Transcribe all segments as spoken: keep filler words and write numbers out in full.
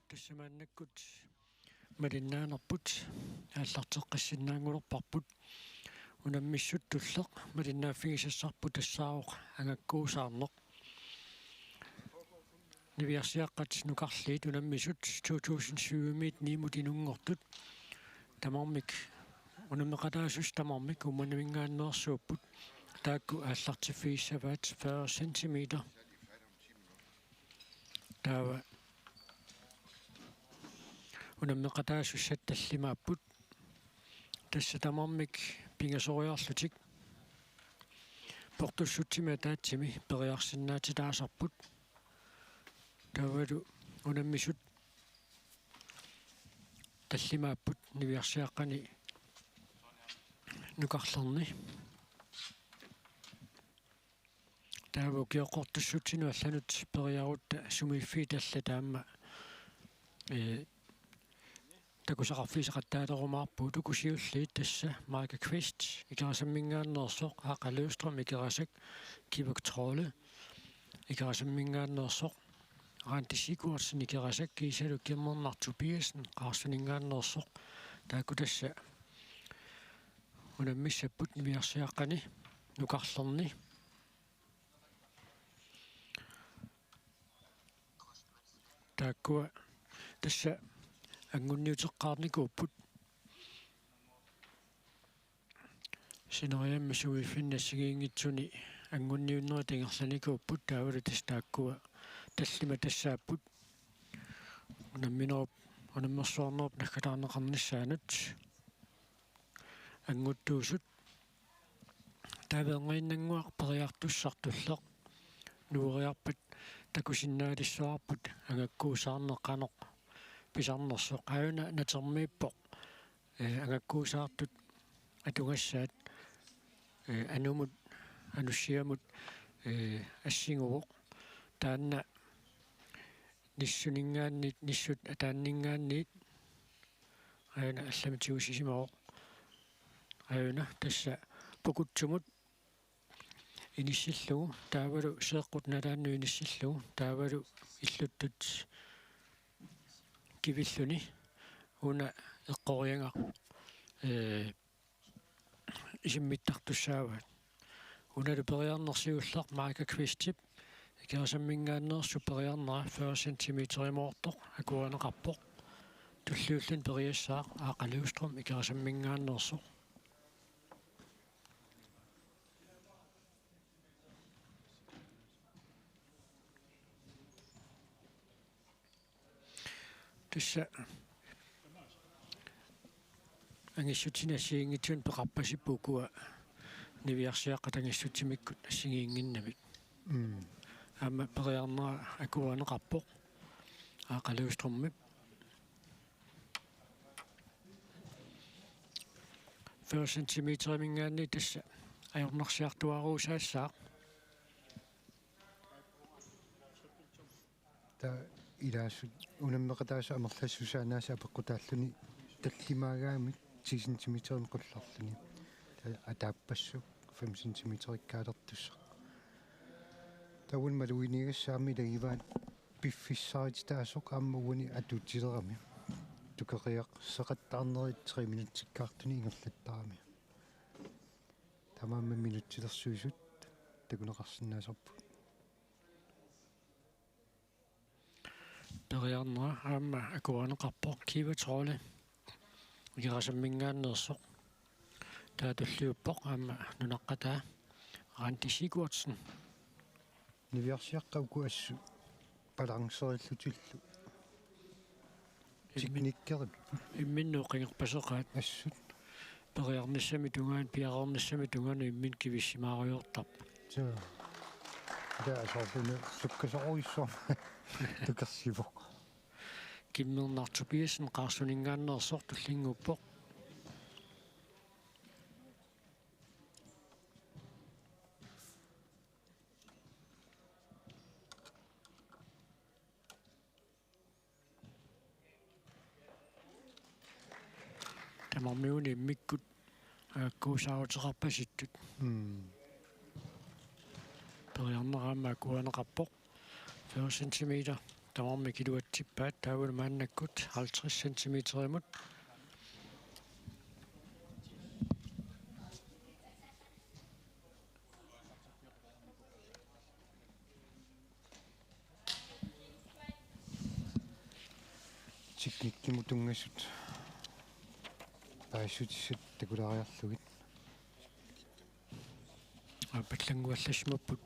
Tassa maannakkut malinnaanerput aallarteqqissinnaanngulerparput. Unammissut tulleq malinnaaffigisassarput tassaavoq angakkuusaarneq. Niviarsiaqqat nukarliit unammisut to tusind syv-imiit ni-mut inunngortut. Tamarmik unammeqataasut tamarmik Uummannaminngaanneersuupput. Taakku aallartiffigissavaat fyrre centimeter. Taava unammeqataasussat tallimaapput. Tassa tamarmik pingasoriarlutik portussutsimik ataatsimi periarsinnaatitaasarput. Taavalu unammisut tallimaapput niviarsiaqqani nukarlerni. Taava ukioqqortussutsinut allanut periarutta sumiiffiit allat aamma, ee, takusaqarfigisaqattaalerumaarput. Uku siulliit tassa Marika Kvist Ikerasamminngaanneersoq, Aaqa Løvstrøm Ikerasak, Kivik Trolle Ikerasamminngaanneersoq, Randi Sigurdsen Ikerasak, kiisalu Kimmernaq Tobiassen Qaarsuninngaanneersoq. Taakku tassa unammissapput niviarsiaqqani nukarlerni. Taakkua tassa angunniuteqqaarnikuupput. Sineriammi sumiiffinni assigiinngitsuni angunniunnerit ingerlanikuupput, taavalu tassa taakkua tallimat tassaapput unamminerup, unammersuarnerup naggataarneqarnissaanut anguttuusut. Taava eqqinnannguaq periartussaq tulleq nueriarpat takusinnaalissavarput angakkuusaarneq qanoq pisarnersoq. Aajuna natermiippoq, ee, angakkuusaartut atugassaat, ee, anumut, anussiamut, ee, assiguvoq. Taanna nissuninngaanniit, nissut ataanninngaanniit aajuna allamut tigusisimavoq. Aajuna tassa pukutsumut inissillugu, taavalu seeqqut nalaannut inissillugu, taavalu illuttut kivilluni una eqqoriagaq, ee, isimmittartussaavaat. Unalu periarneq siulleq Marika Kvistip Ikerasamminngaanneersup periarnera fyrre centimeterimoortoq akuerineqarpoq. Tulliulluni periassaaq Aaqa Løvstrøm Ikerasamminngaanneersoq. Tassa angissutsinik assigiinngitsunik peqarpasipput ukua niviarsiaqqat angissutsimikkut assigiinnginnamik. Mm. Aamma periarnera akuerineqarpoq Aaqa Løvstrømip. Fyrre centimeteriminngaanniit tassa ajornarsiartuaaruusaassaaq. Taava ilaasut unammeqataasut amerlassusaannaasut apeqqutaalluni tallimaagaangamik ti centimeterimik qullarluni. Taava ataappassuk fem centimeterikkaalertussaq. Taava una maluginiagassaq aamma ilagivaat piffissarititaasoq aamma uani atuutilerami. Tukeriarseqattaarnerit tre minutsikkaartunik ingerlattarami. Taamaammat minutsilersuisut takuneqarsinnaasarput. Periarnera aamma akuerineqarpoq Kiva Trolle Ikerasamminngaanneersoq. Taava tulliuppoq aamma nunaqqataa Randi Sigurdsen. Niviarsiaqqat uku assut balancerillutillu. Immin-, teknikkerip. Imminnut qingerpaseqaat. Assut. Periarnissami tungaanut, piareernissami tungaanut imminut kivissimaarujoortarput. Suu. Taava soorlu una sukkasoorujussuarmik tukersivoq. Kimmernaq Tobiassen Qaarsuninngaanneersoq tullinnguuppoq. Tamarmiuna immikkut angakkuusaaruteqarpasittut. Mm. Periarnera aamma akuerineqarpoq. Fyrre centimeter Tamarmik iluatsippaat taavalu maannakkut halvtreds centimeterimut. Teknikkimut tunngasut paasissutissat takulaariarlugit. Aa, pallannguallassimapput,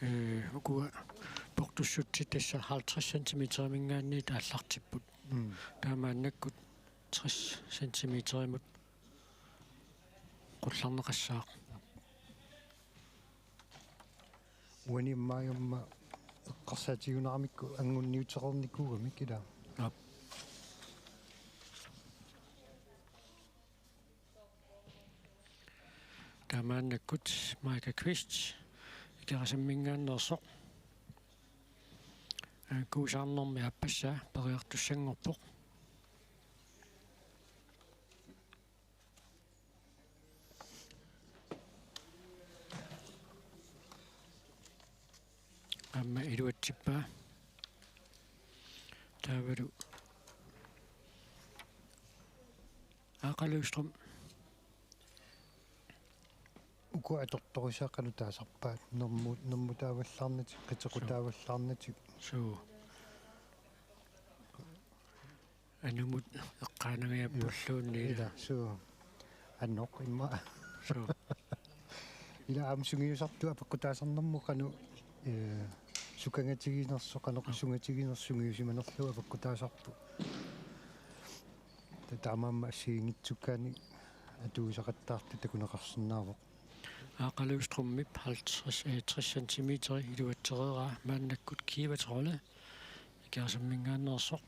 ee, ukua portussutsit tassa halvtreds centimeteriminngaanniit aallartipput. Mm. Taamaannakkut tres centimeterimut qullarneqassaaq. Uani immaqa aamma eqqarsaatigiunnaramikku angunniuteqarnikuugamik ilaa. Aap. Taamaannakkut Maika Kvist Ikerasamminngaanneersoq. Angakkuusaarnermi aappassaa periartussanngorpoq. Aamma iluatsippaa. Taavalu Aaqa Løvstrøm. Uku atortorisaqalu taasarpaat nermu-, nermutaavallaarnatik, qitequtaavallaarnatik. Suu. Anumut eqqaanangajappulluunniit. Ila, suu. Annoq immaqa. Suu. Ila aamma sungiusartut apeqqutaasarnermut qanoq, ee, sukangatiginersoq, qanoq sungatiginersoq sungiusimanerlugu apeqqutaasarput. Ta-, taamaammat assigiinngitsukkaanni atuisaqattaartut takuneqarsinnaavoq. Aaqa Løvstrømip halvtreds, eh, tres centimeter iluatsereeraa maannakkut Kiva Trolle Ikerasamminngaanneersoq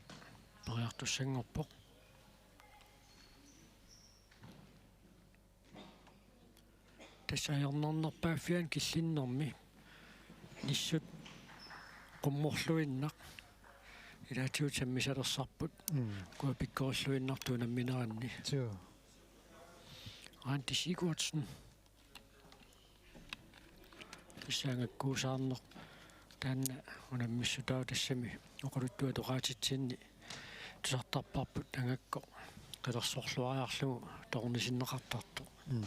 periartussanngorpoq. Tassa ajornarnerpaaffiani killinnermi nissut qummorluinnaq ilaatigut sammisalersarput. Mm. Ukua pikkorilluinnartut unammineranni. Suu. Randi Sigurdsen. Tassa angakkuusaarneq taanna unammissutaavoq, tassami oqaluttuatoqaatitsinni tusartarparput angakkoq qilersorluariarlugu toornisinneqartartoq. Mm.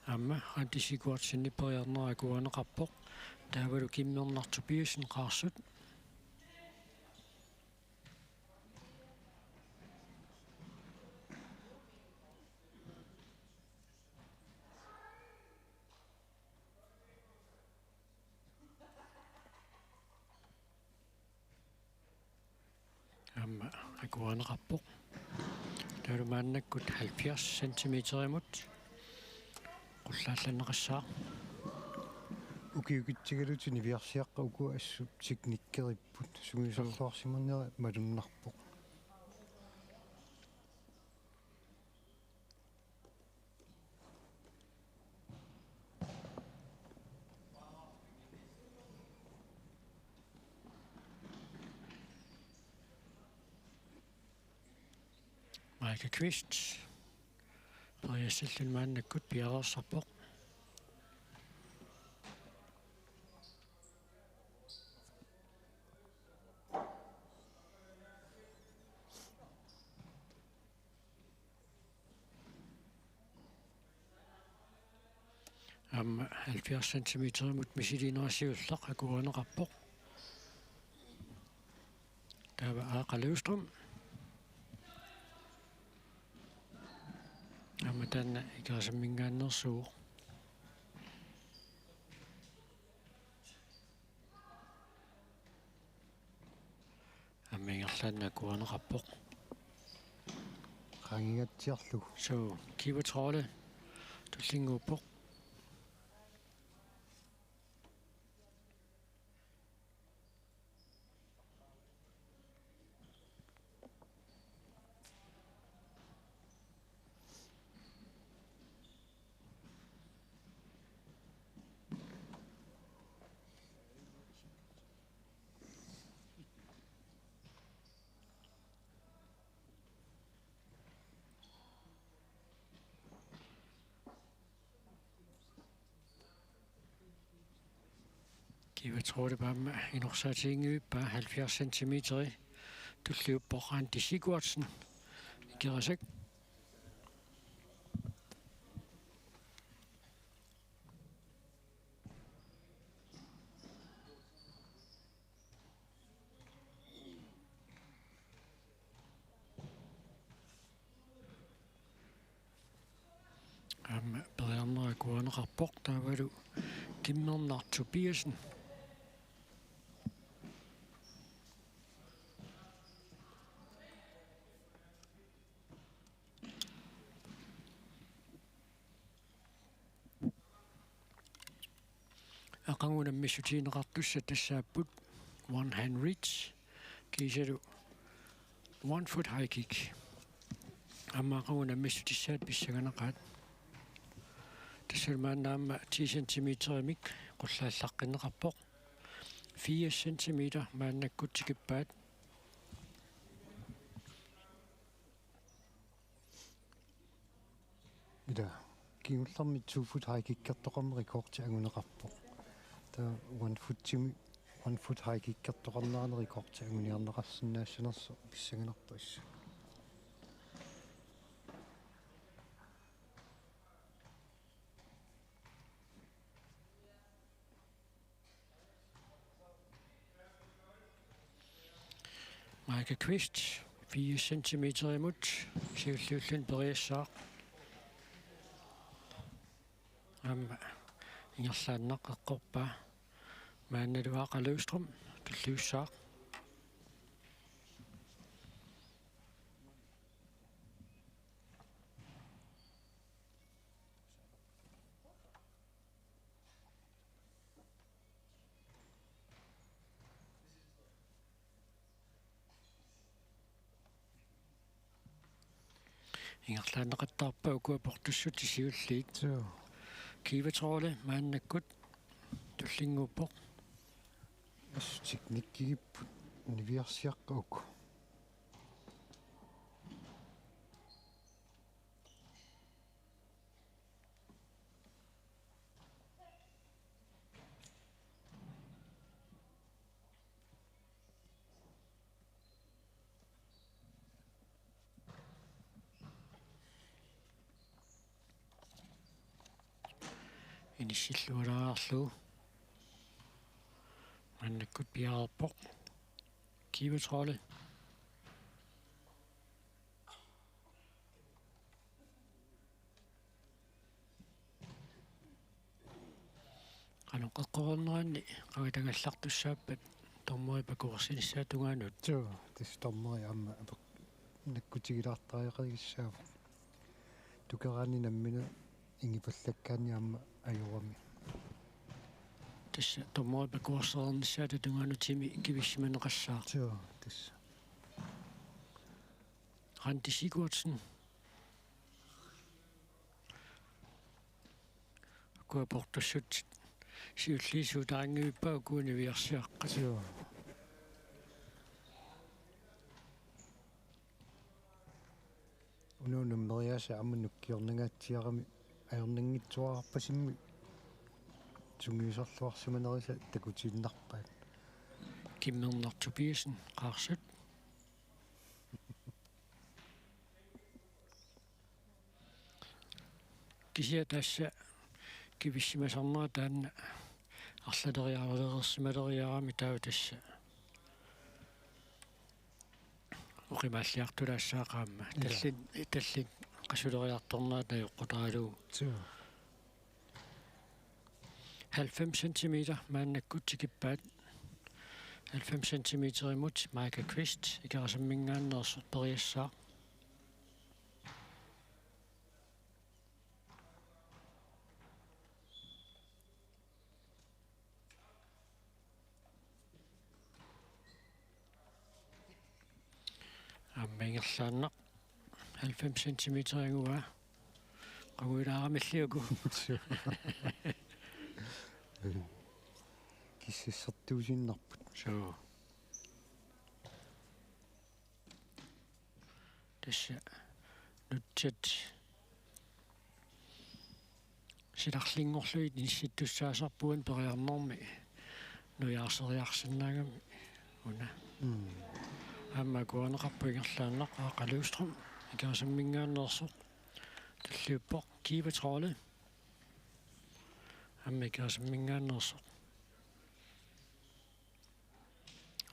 Aamma Randi Sigurdsenip periarnera akuerineqarpoq. Taavalu Kimmernaq Tobiassen Qaarsut. Aamma akuerineqarpoq. Taavalu maannakkut halvfjerds centimeterimut qullaallanneqassaaq. Ukiukitsigalutit niviarsiaqqat uku assut teknikkeripput, sungiusarluarsimanera malunnarpoq. Maika Kvist. Periassalluni maannakkut piareersarpoq. Aamma halvfjerds centimeterimut misiliinera siulleq akuerineqarpoq. Taava Aaqa Løvstrøm. Aamma taanna Ikerasamminngaanneersuuvoq. Aamma ingerlaannaq akuerineqarpoq. Qaangigatsiarlugu. Suu, Kiva Trolle tullinnguuppoq. Iva Trolle aamma inorsaatiginngivippaa, halvfjerds centimeteri tulliuppoq Randi Sigurdsen, Ikerasak. Aamma periarnera akuerineqarpoq, taavalu Kimmernaq Tobiassen. Aqagu unammissutigineqartussat tassaapput one hand reach kiisalu one foot high kick. Aamma aqagu unammissutissaat pissanganaqaat. Tassalu maanna aamma ti centimeterimik qullaallaqqinneqarpoq. Fire centimeter maannakkut tikippaat. Ila, kingullermik two foot high kickertoqarneq rekordi anguneqarpoq. Taava one footimi, one foot high kickertoqarnerani rekordi anguniarneqarsinnaassanersoq pissanganarpoq assut. Maika Kvist, fire centimeterimut siulliulluni periassaaq. Aamma ingerlaannaq eqqorpaa. Maannalu Aaqa Løvstrøm tulliussaaq. Ingerlaannaqattaarpaa ukua portussutsit siulliit. Suu. Kiiva Trolle maannakkut tullinnguuppoq. Assut teknikkigipput niviarsiaqqat uku. Inissillualaarlugu. Maannakkut piareerpoq. Kiiva Trolle. Qanoq eqqornerani qanga tagallartussaappat dommerit pakuarsinissaata tungaanut. Suu, tassa dommeri aamma apeq-, nakkutigilaartariaqagissaavoq. Tukeraanni nammineq ingipallakkaanni aamma ajorami. Tassa dommerit pakuarsereernissaata tungaanut timi kivissimaneqassaaq. Suu, tassa. Randi Sigurdsen. Ukua portussutsit siulliit suutaanngivippaat ukua niviarsiaqqat. Suu. Una unammeriaaseq aamma nukkiornangaatsiarami ajornanngitsuararpasimmi sungiusarluarsimanerisa takutiinnarpaat. Kimmernaq Tobiassen, Qaarsut. Kisianni tassa kivissimasarnera taanna arlaleriarulereersimaleriarami taava tassa oqimaalliartulaassaaq aamma. Ila. Tallin-, tallin qasuleriartornerata najoqqutaralugu. Suu. Halvfems centimeter maannakkut tikippaat. Halvfems centimeterimut Maika Kvist Ikerasamminngaanneersoq periassaaq. Aamma ingerlaannaq halvfems centimeterinnguaa. Qanguilaaramilli uku. Kissassertuusinnarput. Suu. Tassa nutsat silarlinngorlugit inissittussaasarput periarnermi nujarseriarsinnaagami una. Mm. Aamma akuerineqarpoq ingerlaannaq Aaqa Løvstrøm Ikerasamminngaanneersoq. Tulliuppoq Kiva Trolle. Aamma Ikerasamminngaanneersoq.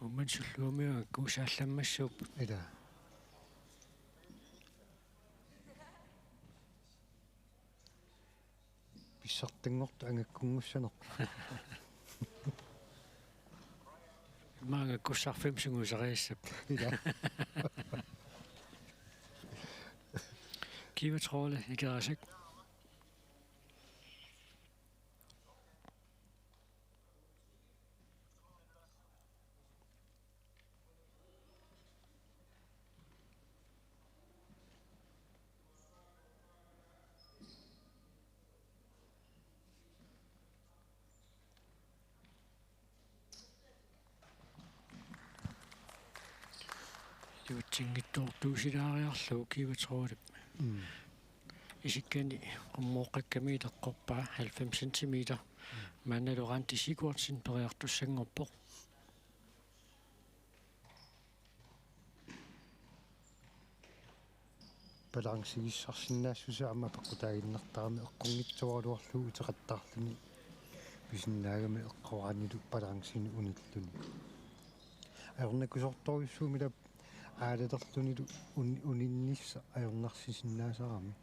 Uummannsullu umiagakku saallammassuupput. Ila. Pissartanngortoq angakkunngussanerpoq. Ima angakkussarfimmi sungiusariassapput. Ila. Kiva Trolle Ikerasak. Iluatsinngitsoortuusilaariarlugu Kiva Trollip. Mm. Isikkani qummooqqakkamiit eqqorpaa halvfems centimeter. Mm. Maannalu Randi Sigurdsen periartussanngorpoq. Balancigissarsinnaassuseq aamma peqqutaaginnartarami eqqunngitsoorlugu uteqattaarluni pisinnaagami eqqoraanilu balancini unilluni. Ajornakusoortorujussuummi ila aalalerlunilu un-, uninnissaq ajornarsisinnaasarami.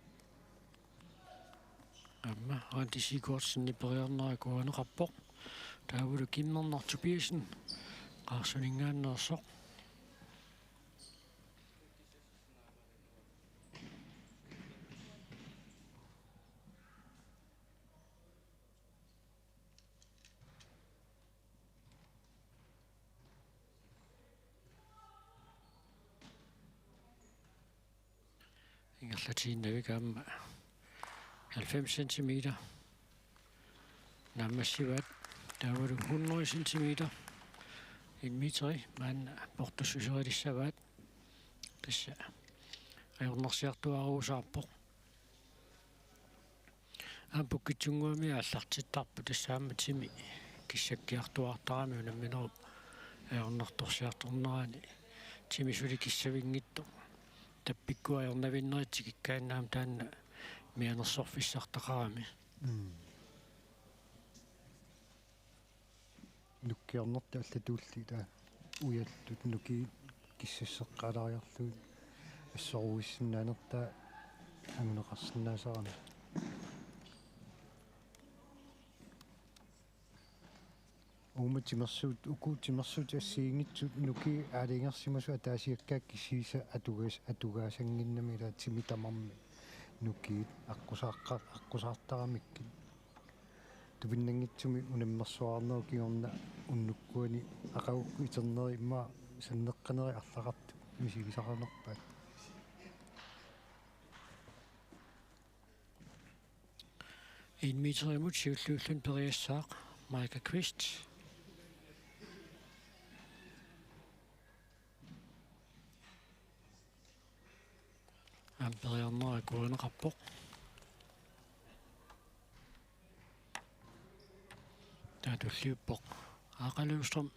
Aamma Randi Sigurdsenip periarnera akuerineqarpoq. Taavalu Kimmernaq Tobiassen Qaarsuninngaanneersoq. Ingerlatiinnavik aamma halvfems centimeter naammassivaat, taavalu hundrede centimeter, en meteri, maanna portussuserilissavaat. Tassa ajornarsiartuaaruusaarpoq. Aamma pukkitsunnguamik aallartittarpoq, tassa aamma timi kissakkiartuaartarami unamminerup ajornartorsiartornerani. Timi suli kissavinngitsoq. Tappikkut ajornavinnerit tikikkaanni aamma taanna mianersorfissartaqarami. Mm. Nukkiornertut allatuulli ila ujattut nukiit kissasseqqaalaariarlugit assoruussinnaanertaa anguneqarsinnaasarami. Uuma timersuut, uku timersuutit assigiinngitsut nukiit aalajangersimasut ataasiakkaat kisiisa atugaas-, atugaasannginnami ila timi tamarmi nukiit aqqusaaqqa-, aqqusaartaramikkit. Tupinnanngitsumik unammersuarnerup kingorna unnukkuani aqagukkut iterneri immaqa sanneqqaneri arlaqartut misigisaqalerpaat. En meterimut siulliulluni periassaaq Maika Kvist. Aamma periarnera akuerineqarpoq. Taava tulliuppoq Aaqa Løvstrøm.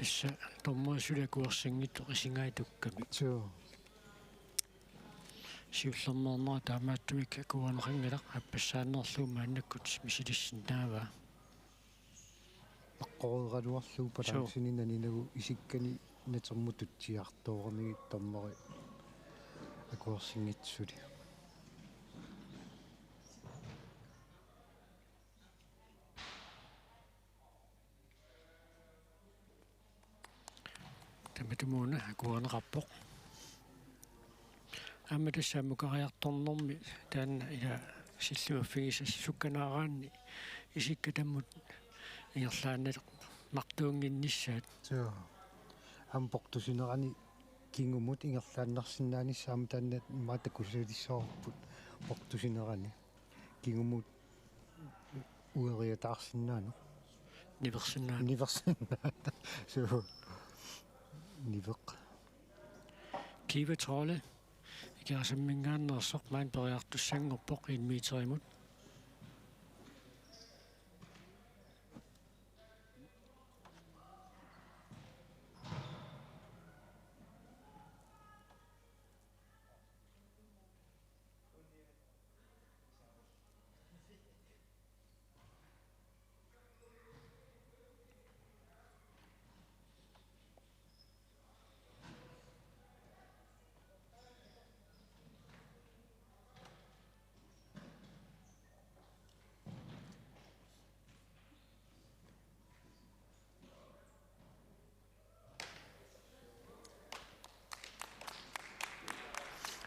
Tassa dommerit suli akuersinngitsut isigaat tukkami. Suu. Siullermeernerat taamaattumik akuerineqanngilaq, appassaannerlugu maannakkut misilissinnaavaa. Eqqoreeraluarlugu balancini naninagu isikkani natermut tutsiartoorami dommeri akuersinngitsut suli. Tamatumuuna akuerineqarpoq. Aamma tassa ammukariartornermi taanna ila sillimaffigisassat sukkanaaraanni isikka tammut ingerlaannartuunnginnissaat. Suu. Aamma portusinerani Kingumut ingerlaannarsinnaanissaa aamma taanna immaqa takusalissavarput portusinerani. Kingumut ueriataarsinnaaneq. Niversinnaaneq. Niversinnaaneq. Suu. Niveq. Kiva Trolle. Ikerasamminngaanneersoq maanna periartussanngorpoq en meterimut.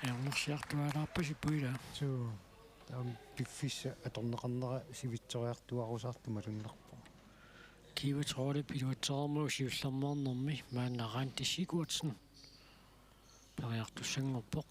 Ajornarsiartuaalaarpasippoq ilaa. Suu, taama piffissaq atorneqarnera sivitsoriartuaarusaartoq malunnarpoq. Kiva Trollip iluatsereermagu siullermeernermi maanna Randi Sigurdsen periartussanngorpoq.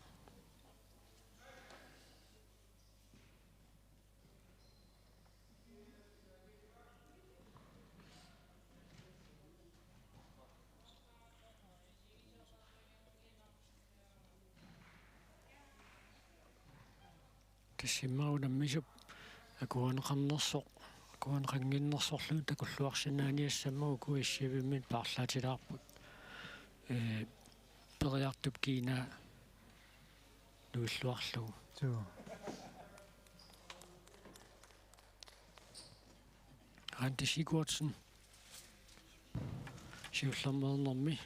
Tassa immaqa unammisup akuerineqarnersoq, akuerineqannginnersorlu takulluarsinnaaniassammagu K S C-miit paarlaatilaarput. Ee, periartup kiinaa nuilluarlugu. Suu. Randi Sigurdsen. Siullermeernermi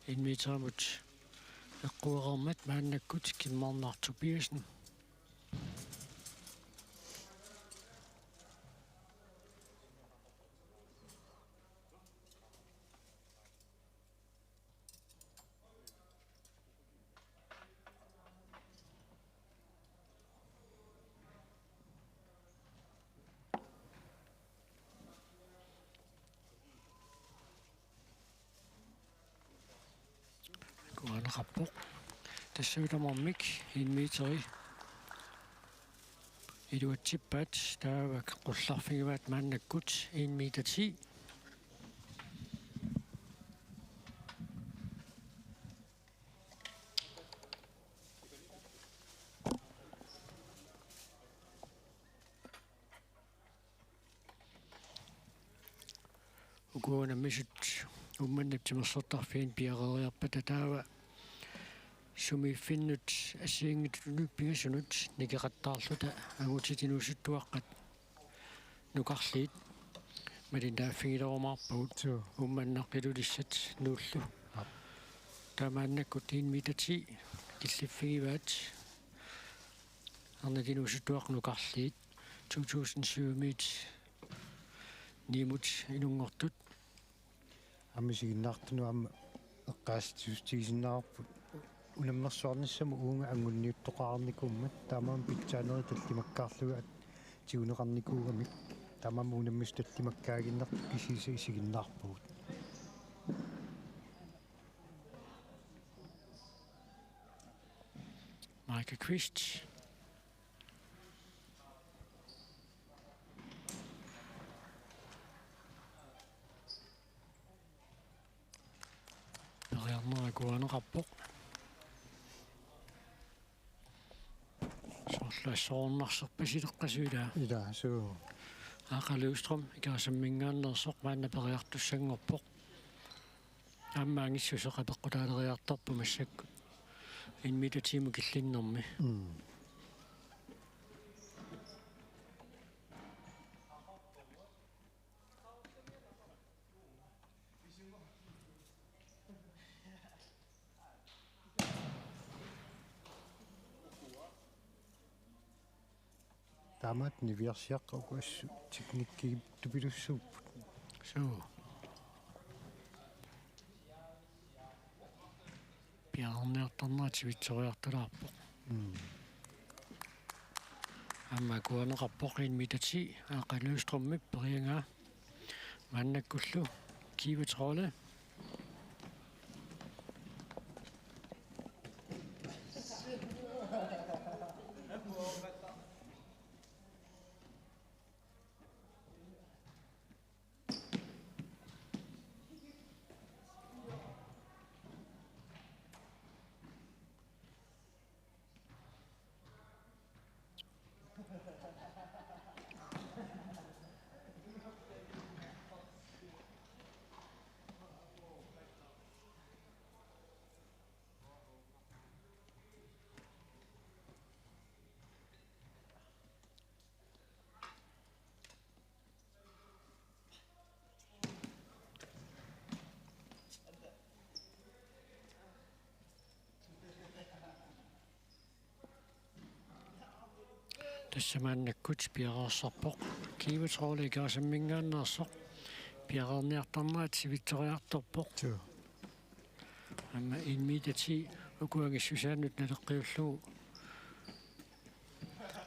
en meterimut eqquereermat maannakkut Kimmarnaq Tobiassen. Akuerineqarpoq. Tassalu tamarmik en meteri iluatsippaat, taava qullarfigivaat maannakkut en meter ti. Uku unammisut Uummannap timersortarfiani piareeriarpata taava sumiiffinnut assigiinngitsunut pingasunut nikeqattaarluta angutit inuusuttuaqqat nukarliit malinnaaffigilerumaarpagut. Suu. Uummannaq Ilulissat Nuullu. Aap. Taamaannakkut en meter ti killiffigivaat arnat inuusuttuaqqat nukarliit to tusind syv-miit niimut inunngortut. Aamma isiginnaartunut aamma eqqaasitsissutigisinnaarput unammersuarnissamut uunga angunniuttoqarnikuummat, taamaammat pitsaanerit tallimakkaarlugit tiguneqarnikuugamik, taamaammat unammisut tallimakkaaginnartut kisiisa isiginnaarpugut. Michael Kvist. Periarnera akuerineqarpoq. Soorlu assorornarserpasileqqasut ilaa. Ilaa, suu. Aaqa Løvstrøm Ikerasamminngaanneersoq maanna periartussanngorpoq. Aamma angissuseq apeqqutaaleriartorpoq massakkut. En meter ti-mut killinnermi. Mm. Taamaat niviarsiaqqat uku assut teknikkigittupilussuupput. Suu. Piareerniartarnera sivitsoriartulaarpoq. Mm. Aamma akuerineqarpoq en meter ti, Aaqa Løvstrømip periagaa. Maannakkullu Kiva Trolle. Tassa maannakkut piareersarpoq. Kiiva Trolle Ikerasammingaanneersoq. Piareerniartarnerat sivitsoriartorpoq. Joo. Aamma en meter ti uku angissusaannut naleqqiullugu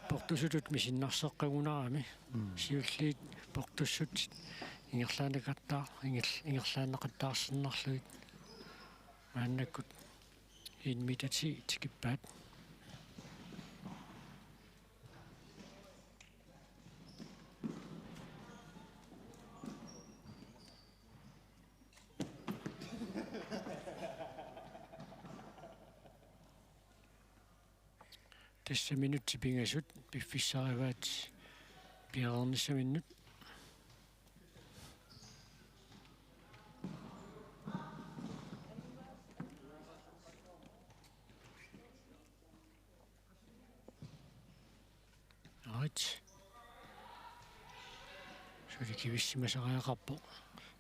portusutut misinnarseqqagunarami. Mm. Siulliit portussut ingerlaannaqattaar-, inger-, ingerlaannaqattaarsinnarlugit. Maannakkut en meter ti tikippaat. Tassa minutsit pingasut piffissarivaat piareernissaminnut. Right. Suli kivissimasariaqarpoq.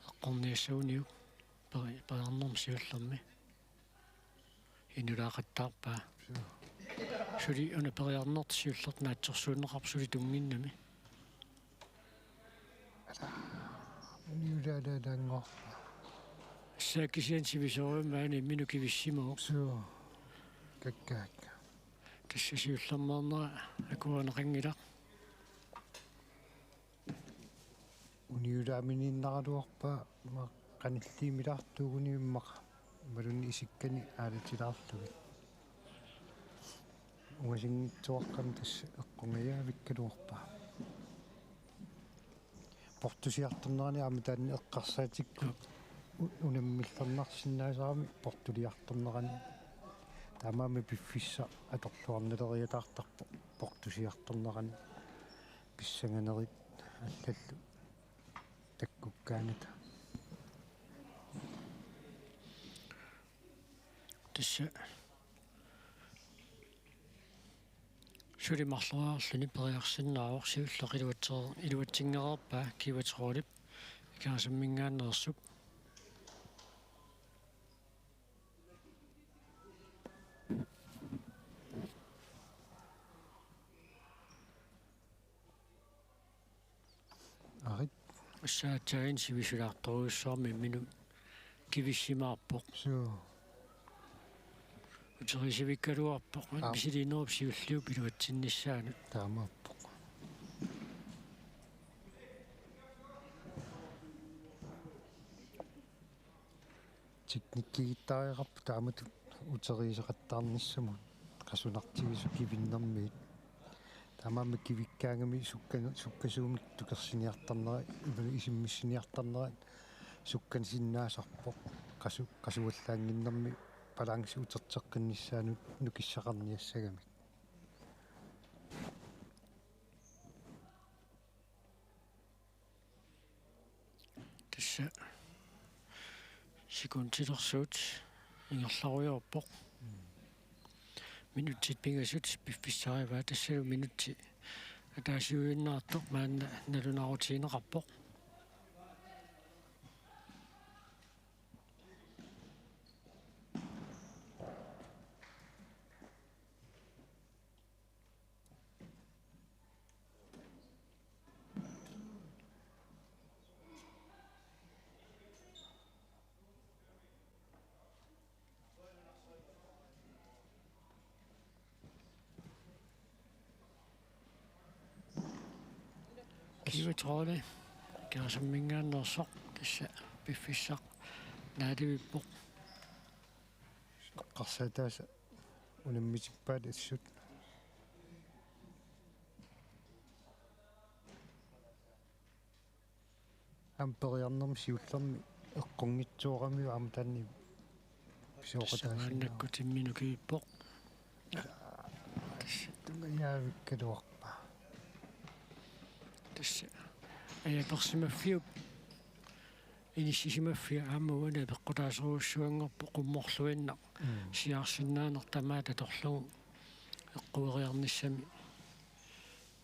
Eqqorniassaguniuk. Peri-, periarnermi siullermi. Inulaaqattaarpaa. Suli una periarnertut siullertut naatsorsuunneqarpoq suli tunnginnami. Ala. Uniulaalaalaanngorpa. Assa kisianni sivisoorujummik aana imminut kivissimavoq. Suu. Kakkaak. Tassa siullermeernera akuerineqanngilaq. Uniulaaminiinnaraluarpaa ma-, qanilliimilaartuuguni immaqa. Imaluunniit isikkani aalatilaarlugit. Ungasinngitsuaqqamik tassa eqqungajaavikkaluarpaa. Portusiartornerani aamma taanna eqqarsaatikkut u-, unammillernarsinnaasarami portuliartornerani. Taamaammat piffissaq atorluarnaleriataartarpoq portusiartornerani pissanganerit allallu takkukkaangata. Tassa suli marloriarluni periarsinnaavoq, siulleq iluatser-, iluatsinngikkaluarpaa Kiiva Trollip Ikerasammingaanneersup. Arit. Assa aatsaat sivisulaartorujussuarmik imminut kivissimaarpoq. Suu. Uteriisivikkaluarpoq. Aap. Misiliinerup siulliup iluatsinnissaanut. Taamaappoq. Teknikkigittariaqarpoq taamatut uteriiseqattaarnissamut qasunartigisut kivinnermiit. Taamaammat kivikkaangami sukka-, sukkasuumik tukersiniartarnera, imaluunniit isimmissiniartarnera sukkasinnaasarpoq. Qasu-, qasuallaannginnermi balanci uterteqqinnissaanut nukissaqarniassagamik. Tassa sekundilersuut ingerlarujoorpoq. Minutsit pingasut piffissarivaat, tassalu minutsit ataasiuinnartoq maanna nalunaarutigineqarpoq. Kiiva Trolle Ikerasammingaanneersoq, tassa piffissaq naalivippoq. Eqqarsaataasa unammitippaat assut. Aamma periarnermi siullermi eqqunngitsooramiuk aamma taanna pisooqataasinnaa. Tassa maannakkut imminut kivippoq. Tassa tungajaavikkaluarpaa. Tassa ajapersimaffiup inissisimaffia aamma uani apeqqutaasorujussuanngorpoq qummorluinnaq. Mm. Siaarsinnaaneq tamaat atorlugu eqqueriarnissami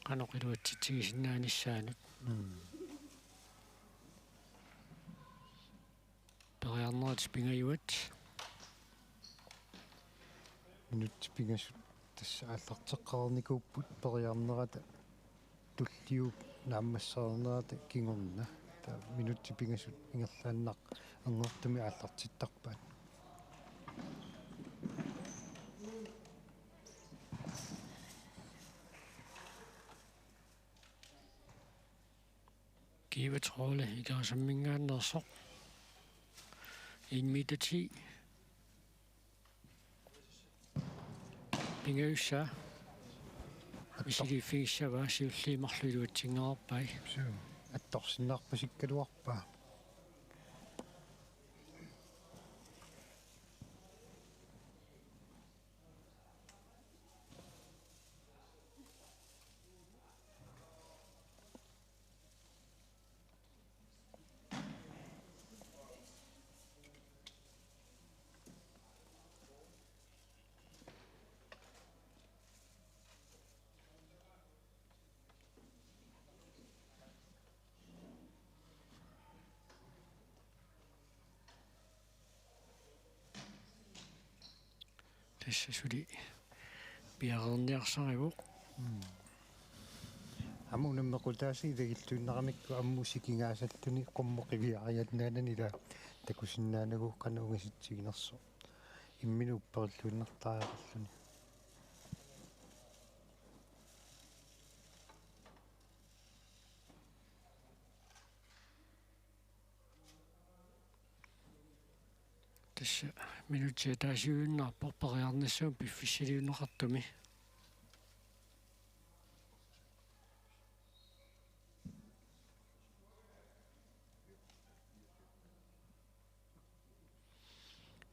qanoq iluatsitsigisinnaanissaanut. Mm. Periarnerit pingajuat. Minutsit pingasut tassa aallarteqqareernikuupput periarnerata Tulliup naammassereernerata kingorna. Taava minutsit pingasut ingerlaannaq anngortumik aallartittarpaat. Kiva Trolle Ikerasamminngaanneersoq. En meter ti. Pingajussaa. Misiliiffigissavaa, siulliit marluk iluatsinngilluinnarpai. Suu. Attorsinnaarpasikkaluarpaa. Tassa suli piareerniarsarivoq. Mm. Aamma unammequtaasa ilagilluinnaramikku ammut sikingaasalluni qummut qiviariannaanani ila takusinnaanagu qanoq ungasitsiginersoq. Imminut upperilluinnartariaqarluni. Tassa minutsit ataasiuinnarpoq periarnissamut piffissaliunneqartumi.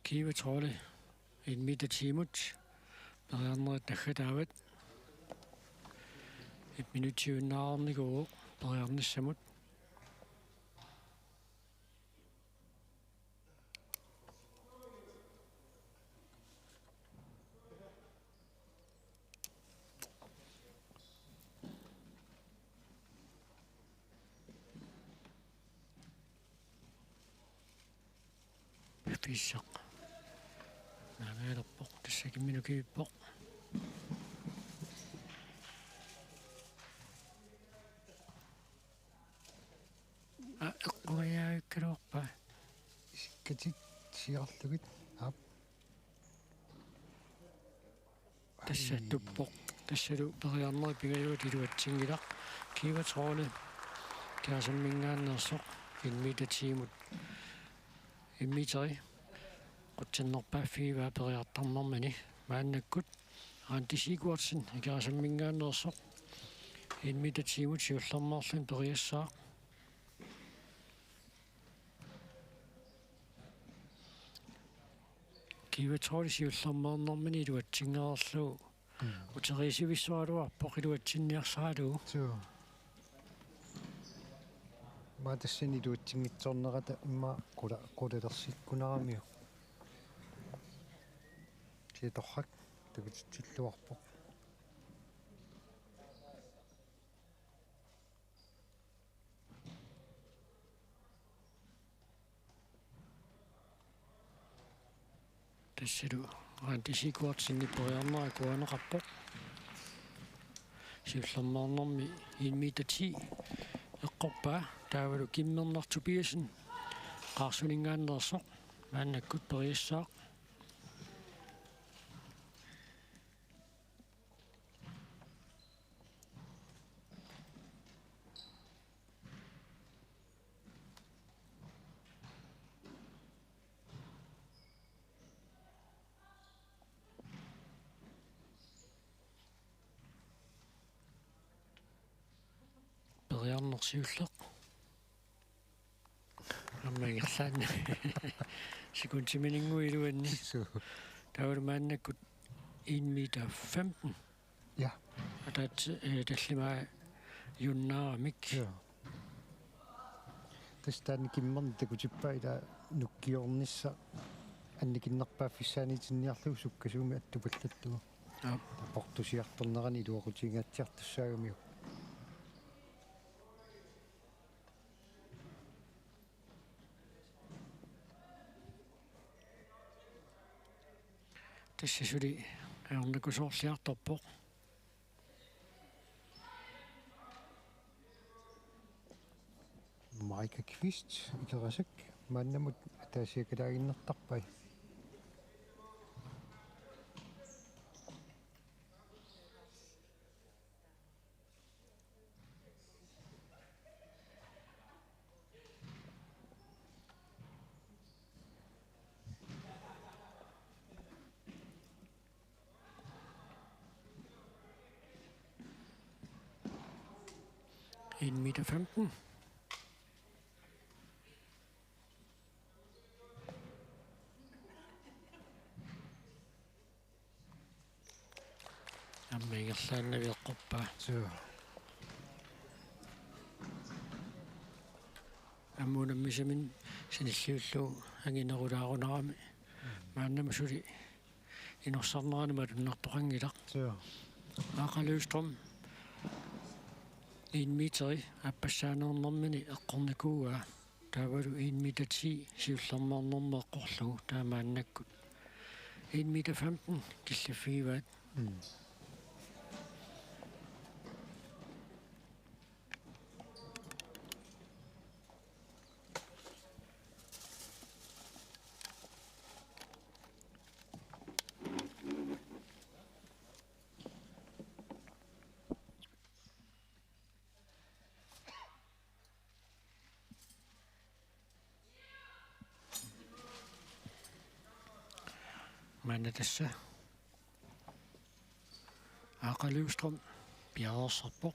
Kiva Trolle, en meter ti-mut periarnerit naggataavat. Et minutsiuinnarnikuuvoq periarnissamut. Piffissaq. Naamaalerpoq, tassa imminut kivippoq. Aa, eqqumiaakkaluarpaa. Isikkatit siorlugit. Aap. Tassa tuppoq. Tassalu periarnerit pingajuat iluatsinngilaq. Kiva Trolle Ikerasamminngaanneersoq en meter ti-mut. En meteri qutsannerpaaffigivaa periartarnermini. Maannakkut Randi Sigurdsen Ikerasamminngaanneersoq en meter ti-mut siullermeerluni periassaaq. Kiva Trolle siullermeernermini iluatsinngilluinnarlugu. Mm. Uteriisivissuaraluarpoq iluatsinniarsaralugu. Suu. Immaqa tassani iluatsinngitsoornerata immaqa qula-, qulalersikkunaramiuk. Kisianni torrak takutitsilluarpoq. Tassalu Randi Sigurdsenip periarnera akuerineqarpoq. Siullermeernermi en meter ti eqqorpaa, taavalu Kimmernaq Tobiassen Qaarsuninngaanneersoq maannakkut periassaaq. Periarneq siulleq. Aamma ingerlaannaq. Sekundiminnguit iluanni. Suu. Taavalu maannakkut en meter femten. Ja. Ataat, eh, tallimaajunnaaramik. Ja. Tassa taanna Kimmernaq takutippaa ila nukkiornissaq annikinnerpaaffissaaniitinniarlugu sukkasuumik attupallallugu. Aap. Portusiartornerani iluaqutigingaatsiartussaagamiuk. Tassa suli ajornakusoorliartorpoq. Aika Kvist, Ikerasak, maannamut ataasiakkalaaginnartarpai. En meter femten. Aamma ingerlaannaq eqqorpaa. Suu. Aamma unammisaminni sanilliullugu anginerulaarunarami. Maannamut suli inorsarnerani malunnartoqanngilaq. Suu. Aaqa Løvstrøm en meteri aappassaaneernermini eqqornikuuaa. Taavalu en meter ti siullermeernermut eqqorlugu taamaannakkut. En meter femten killiffigivaat. Mm. Maanna tassa Aaqa Løvstrøm piareersarpoq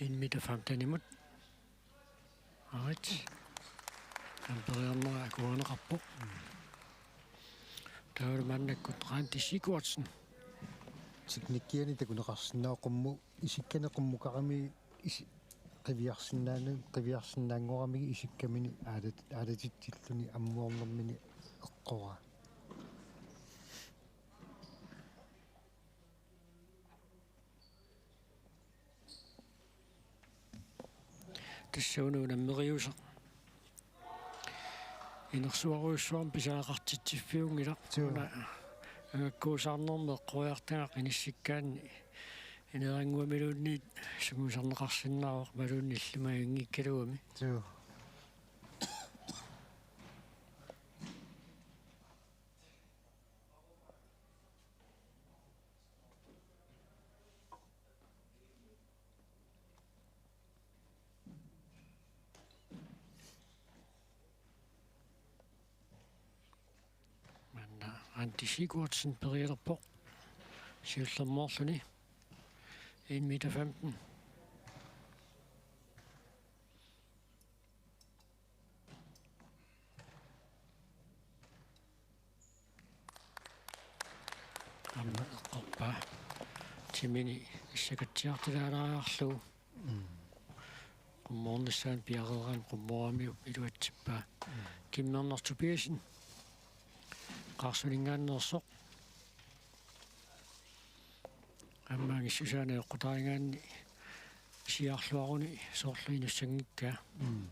en meter femtenimut. Arit. Aamma periarnera akuerineqarpoq. Taavalu maannakkut Randi Sigurdsen. Teknikkiani takuneqarsinnaavoq qummut isikkani qummukarami isi-, qiviarsinnaanu-, qiviarsinnaanngoramigit isikkamini aalat-, aalatitsilluni ammuarnermini eqqoraa. Tassa una unammeriuseq. Inersuarujussuarmik pisariaqartitsiffiunngilaq. Suu. Una angakkuusaarnermut eqqoriartagaq inissikkaanni inerannguamiluunniit sungiusarneqarsinnaavoq imaluunniit illumaginngikkaluami. Suu. Maanna Randi Sigurdsen periarpoq siullermeerluni en meter femten. Aamma eqqorpaa. Timini issakatsiartilaalaariarlugu. Mm. Qummoornissaanut piareeraanni qummooramiuk iluatsippaa. Mm. Kimmerner Tobiassen. Qaarsuninngaanneersoq. Aamma angissusaani eqqutaarigaanni siaarluaruni soorlu inussanngikkaa. Mm.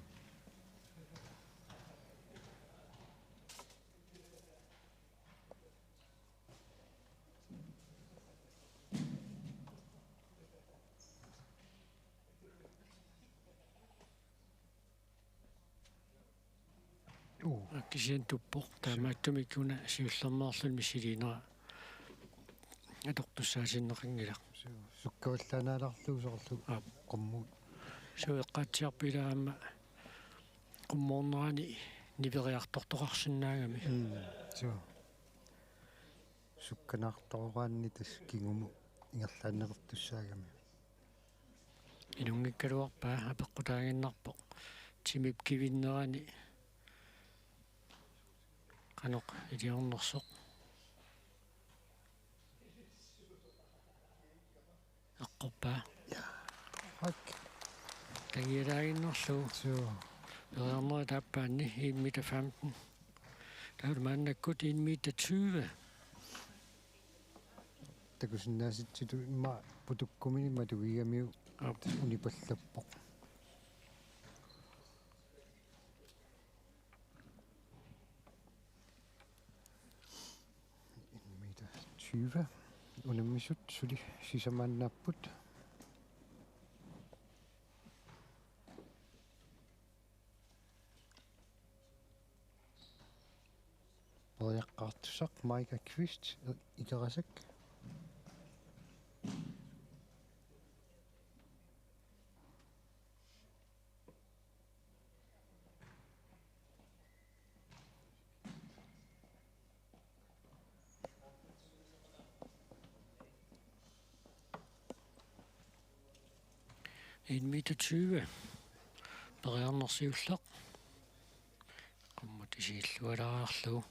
Uu. Kisianni tuppoq. Taamaattumik una siullermeerluni missiliinera atortussaatinneqanngilaq. Su-, sukkavallaanaalerlugu soorlu. Aap. Qummut. Suu, eqqaatsiarpoq ilaa aamma qummoornerani niveriartortoqarsinnaagami. Mm, suu. Sukkanaartoraanni tassa kingumut ingerlaannalertussaagami. Inunngikkaluarpaa apeqqutaaginnarpoq timip kivinnerani qanoq iliornersoq. Eqqorpaa. Ja. Tak. Kangialaaginnarlugu. Suu. Periarnerit aappaanni en meter femten. Taavalu maannakkut en meter tyve. Takusinnaasitsitut immaqa putukkumini matugigamiuk. Aap. Unipallappoq. En meter tyve. Unammisut suli sisamaannaapput. Periaqqaartussaq Maika Kvist, Ikerasak. En meter tyve. Periarneq siulleq. Qummut isiillualaarlugu.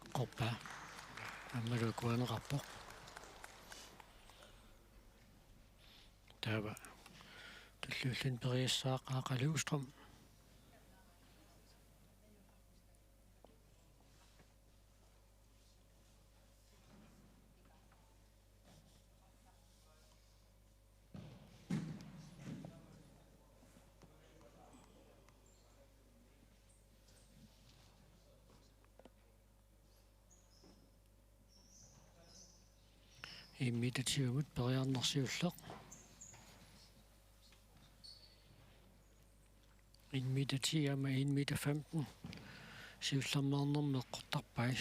Eqqorpaa. Aammalu akuerineqarpoq. Taava tulliulluni periassaaq Aaqa Løvstrøm. En meter tyvemut periarneq siulleq. En meter ti aamma en meter femten. Siullermeernermi eqqortarpai.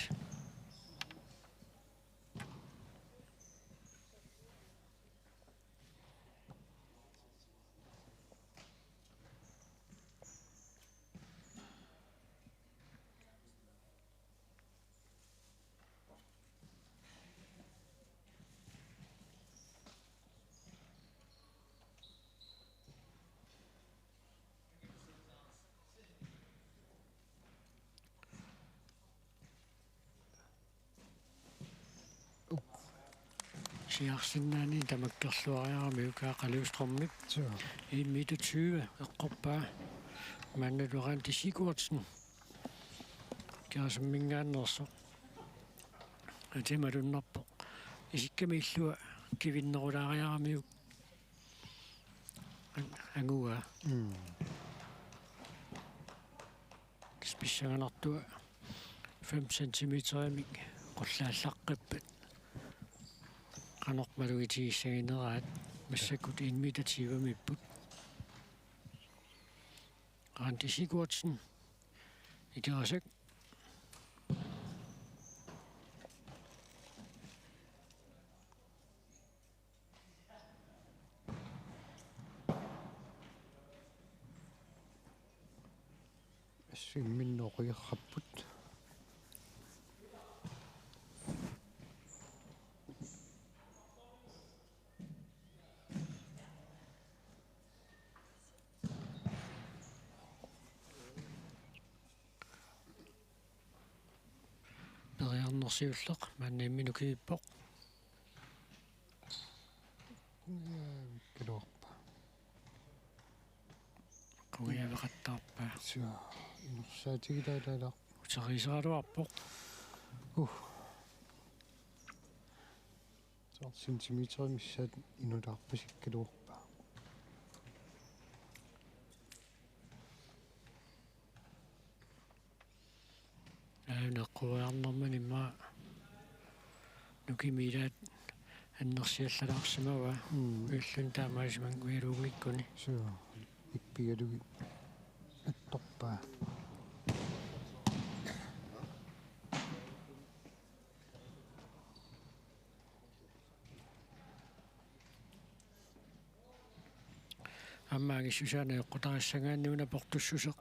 Siarsinnaani tamakkerluariaramiuk Aaqa Løvstrømip. Suu. En meter tyve eqqorpaa. Maannalu Randi Sigurdsen. Ikerasamminngaanneersoq. Atia malunnarpoq. Isikkami illua kivinnerulaariaramiuk. An-, anguaa. Mm. Pissanganartua fem centimeterimik qullaallaqqippat. Qanoq malugitigissagineraat massakkut en meter tyvemiipput. Randi Sigurdsen. Ikerasak. Assut imminnut oqiarrapput. Periarneq siulleq, maanna imminut kivippoq. Qungiavikkaluarpaa. Qungiaveqattaarpaa. Suu, inersaatigilaalaarpoq. Uteriiseraluarpoq. Uh. Soorlu centimeterit missaat inulaarpasikkaluarpaa. Aana eqquiarnermini immaqa nukimik ilaat annersiallalaarsimavaa. Mm. Ulluni taamaasimanngikkaluarluni. Suu, ippigalugit attorpaa. Aamma angissusaani eqqutarissangaanni una portussuseq.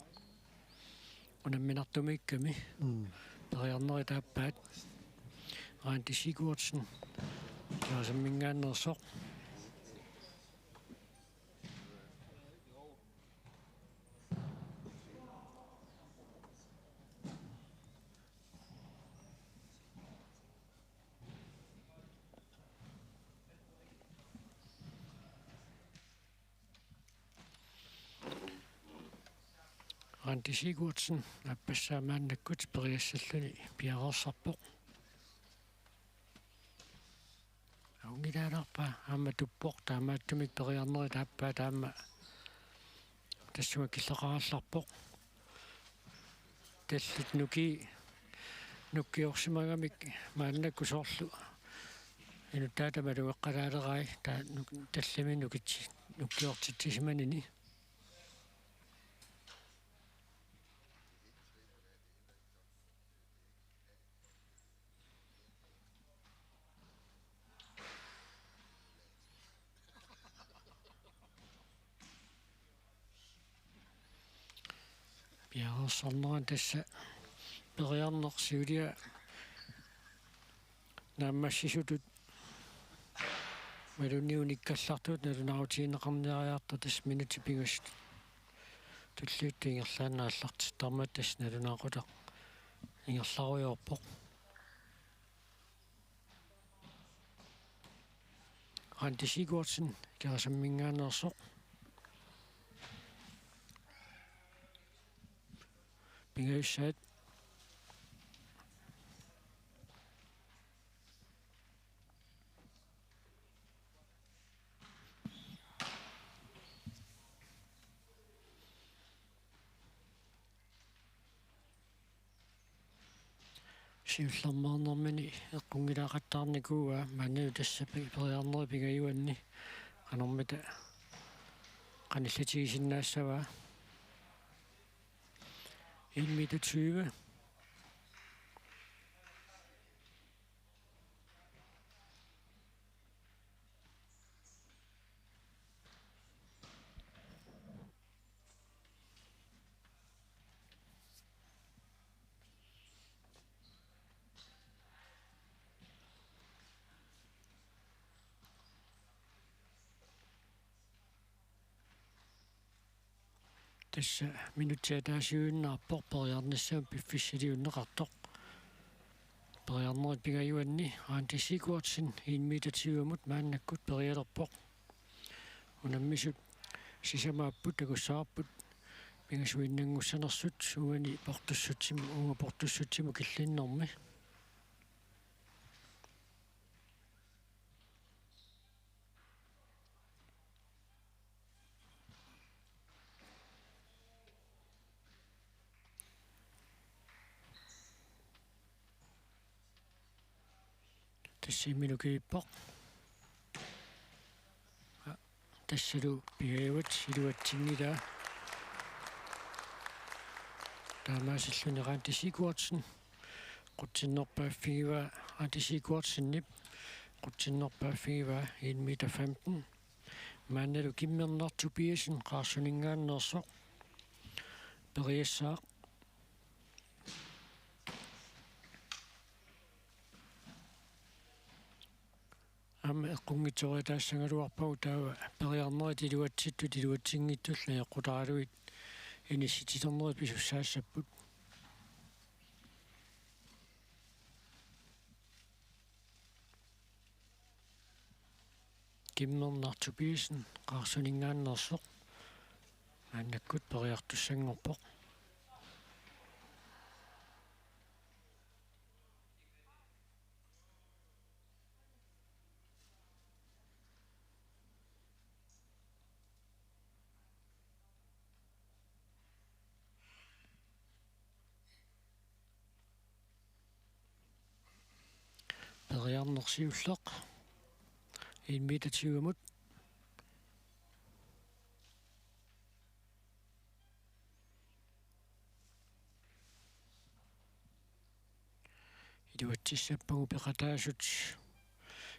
Unamminartumiikkami. Mm. Periarnerit aappaat. Randi Sigurdsen. Ikerasamminngaanneersoq. Randi Sigurdsen aappassaa maannakkut periassalluni piareersarpoq. Aungilaalaarpaa aamma tuppoq, taamaattumik periarnerit aappaat aamma tassuma killeqarallarpoq. Tallit nukii nukkiorsimagamik maannakkut soorlu inuttaata malugeqqalaalerai taa nuk-, tallimat nukitsi-, nukkiortitsisimanini. Piareersarnera tassa periarneq siulia naammassisutut imaluunniit unikkallartut nalunaarutigineqarniariartoq, tassa minutsit pingasut tulliuttut ingerlaannaq aallartittarmata tassa nalunaaqutaq ingerlarujoorpoq. Randi Sigurdsen, Ikerasamminngaanneersoq. Pingajussaat. Siullermeernermini eqqunngilaaqattaarnikuuaa, maannalu tassa pe-, periarnerit pingajuanni qanormita qanillitigisinnaassavaa. En meter tyve. Tassa minutsit ataasiinnarpoq periarnissamut piffissaliunneqartoq. Periarnerit pingajuanni Randi Sigurdsen en meter tyvemut maannakkut perialerpoq. Unammisut sisamaapput, takussavarput pingasuinnanngussanersut uani portussutsimut, uunga portussutsimut killinnermi. Tassa imminut kivippoq. Tassalu pigajuat iluatsinngilaa. Taamaasilluni Randi Sigurdsen qutsinnerpaaffigivaa, Randi Sigurdsenip qutsinnerpaaffigivaa en meter femten. Maannalu Kimmernaq Tobiassen Qaarsuninngaanneersoq periassaaq. Aamma eqqunngitsoriataassagaluarpagut taava periarnerit iluatsittut iluatsinngitsullu ajoqutaraluit inissitsiternerit pisussaassapput. Kimmernaq Tobiassen Qaarsuninngaanneersoq maannakkut periartussanngorpoq. Periarneq siulleq en meter tyvemut. Iluatsissappagu peqataasut,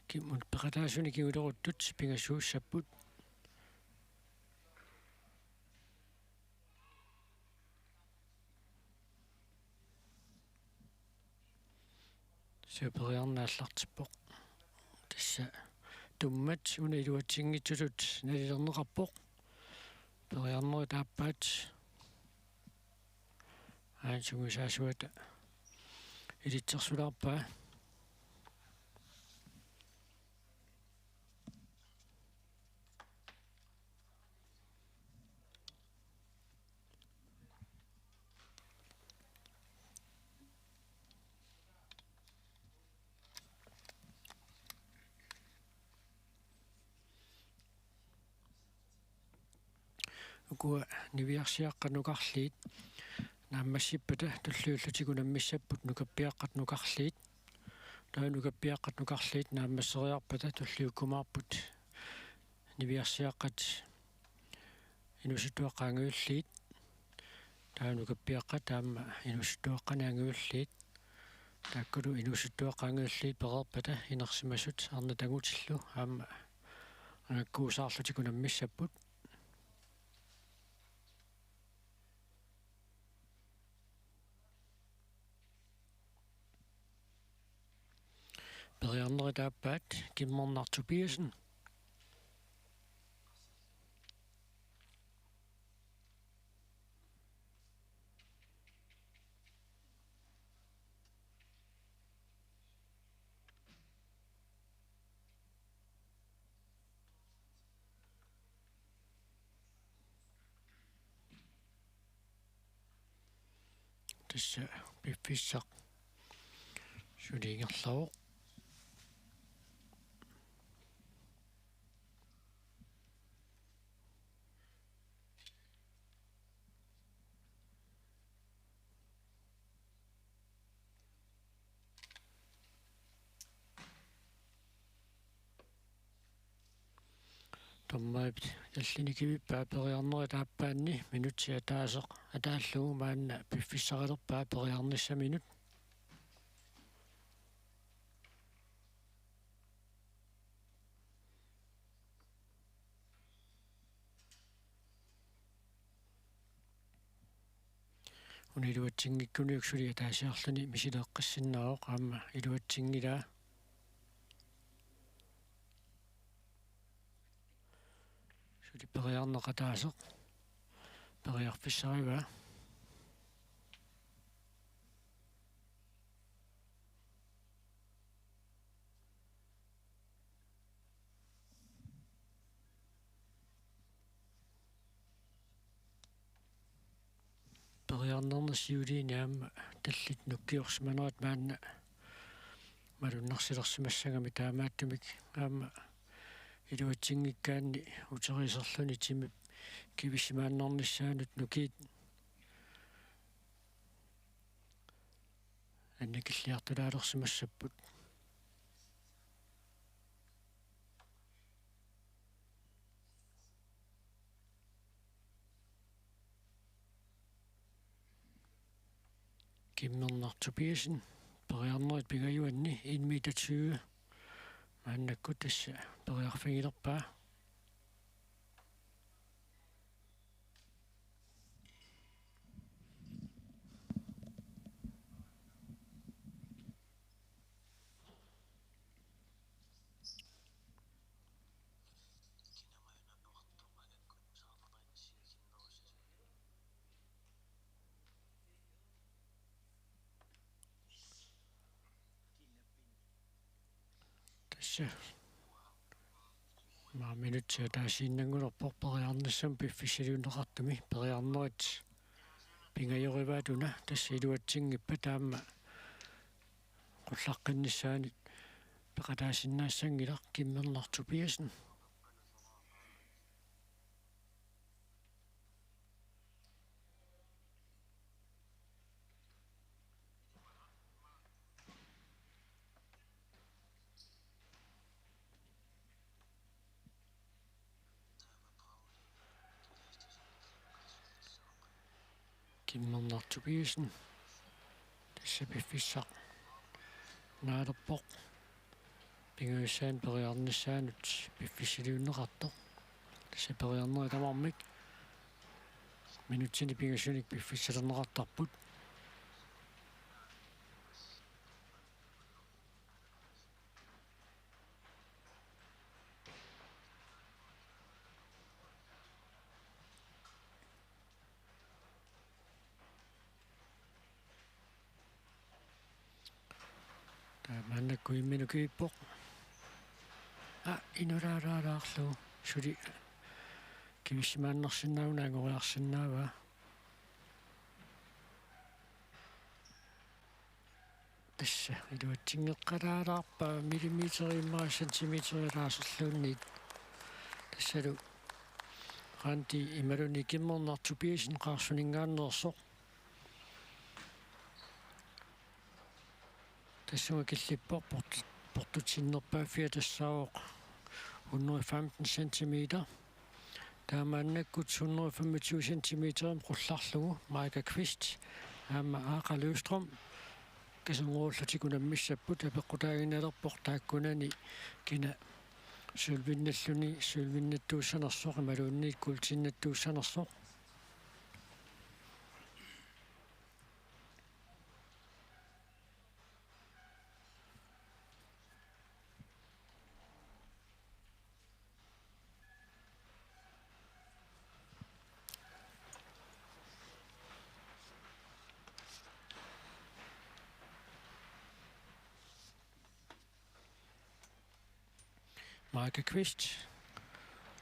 kimmut peqataasuni kinguleruttut pingasuussapput. Superiarneq aallartippoq. Tassa tummat una iluatsinngitsutut nalilerneqarpoq. Periarnerit aappaat. Aana sungiusaasuata ilitsersulaarpaa. Ukua niviarsiaqqat nukarliit naammassippata tulliullutigut unammissapput nukappiaqqat nukarliit. Taava nukappiaqqat nukarliit naammasseriarpata tulliukkumaarput niviarsiaqqat inuusuttuaqqat angajulliit. Taava nukappiaqqat aamma inuusuttuaqqat angajulliit. Taakkulu inuusuttuaqqat angajulliit pereerpata inersimasut arnat angutillu aamma angakkuusaarlutik unammissapput. Periarnerit aappaat Kimmernaq Tobiassen. Tassa piffissaq suli ingerlavoq. Dommerit tallini kivippaa periarnerit aappaanni minutsi ataaseq ataallugu maanna piffissaralerpaa periarnissaminut. Una iluatsinngikkunik suli ataasiarluni misileeqqissinnaavoq aamma iluatsinngilaa. Suli periarneq ataaseq periarfissarivaa. Periarnerni siuliini aamma tallit nukkiorsimanerat maanna malunnarsilersimassagami, taamaattumik aamma iluatsinngikkaanni uteriiserluni timip kivissimaannarnissaanut nukiit annikilliartulaalersimassapput. Kimmernaq Tobiassen, periarnerit pingajuanni en meter tyve. Maannakkut tassa periarfigilerpaa. Tassa. Maani minutsi ataasiinnanngulerpoq periarnissamut piffissaliunneqartumi, periarnerit pingajorivaat una, tassa iluatsinngippat aamma qullaqqinnissaanut peqataasinnaassanngilaq Kimmernaq Tobiassen. Kimmernaq Tobiassen. Tassa piffissaq naalerpoq. Pingajussaanut periarnissaanut piffissaliunneqartoq. Tassa periarnerit tamarmik minutsini pingasunik piffissalerneqartarput. Taava maannakkut imminut kivippoq. Aa, inulaalaalaarlugu suli kivissimaannarsinnaanngoriarsinnaavaa. Tassa iluatsinngeqqalaalaarpaa millimeterit immaqa centimeterit ataaserluunniit. Tassalu Randi imaluunniit Kimmernaq Tobiassen qaarsuninngaanneersoq. tassunga killippoq, port-, portutsinnerpaaffia tassaavoq hundrede femten centimeter. Taamaannakkut hundrede femogtyve centimeterimut qullarlugu Maika Kvist aamma Aaqa Løvstrøm kasunngorullutik unammissapput. Apeqqutaaginnarpoq taakkunani kina sølvinnalluni sølvinnattuussanersoq imaluunniit kuultinnattuussanersoq. Maika Kvist,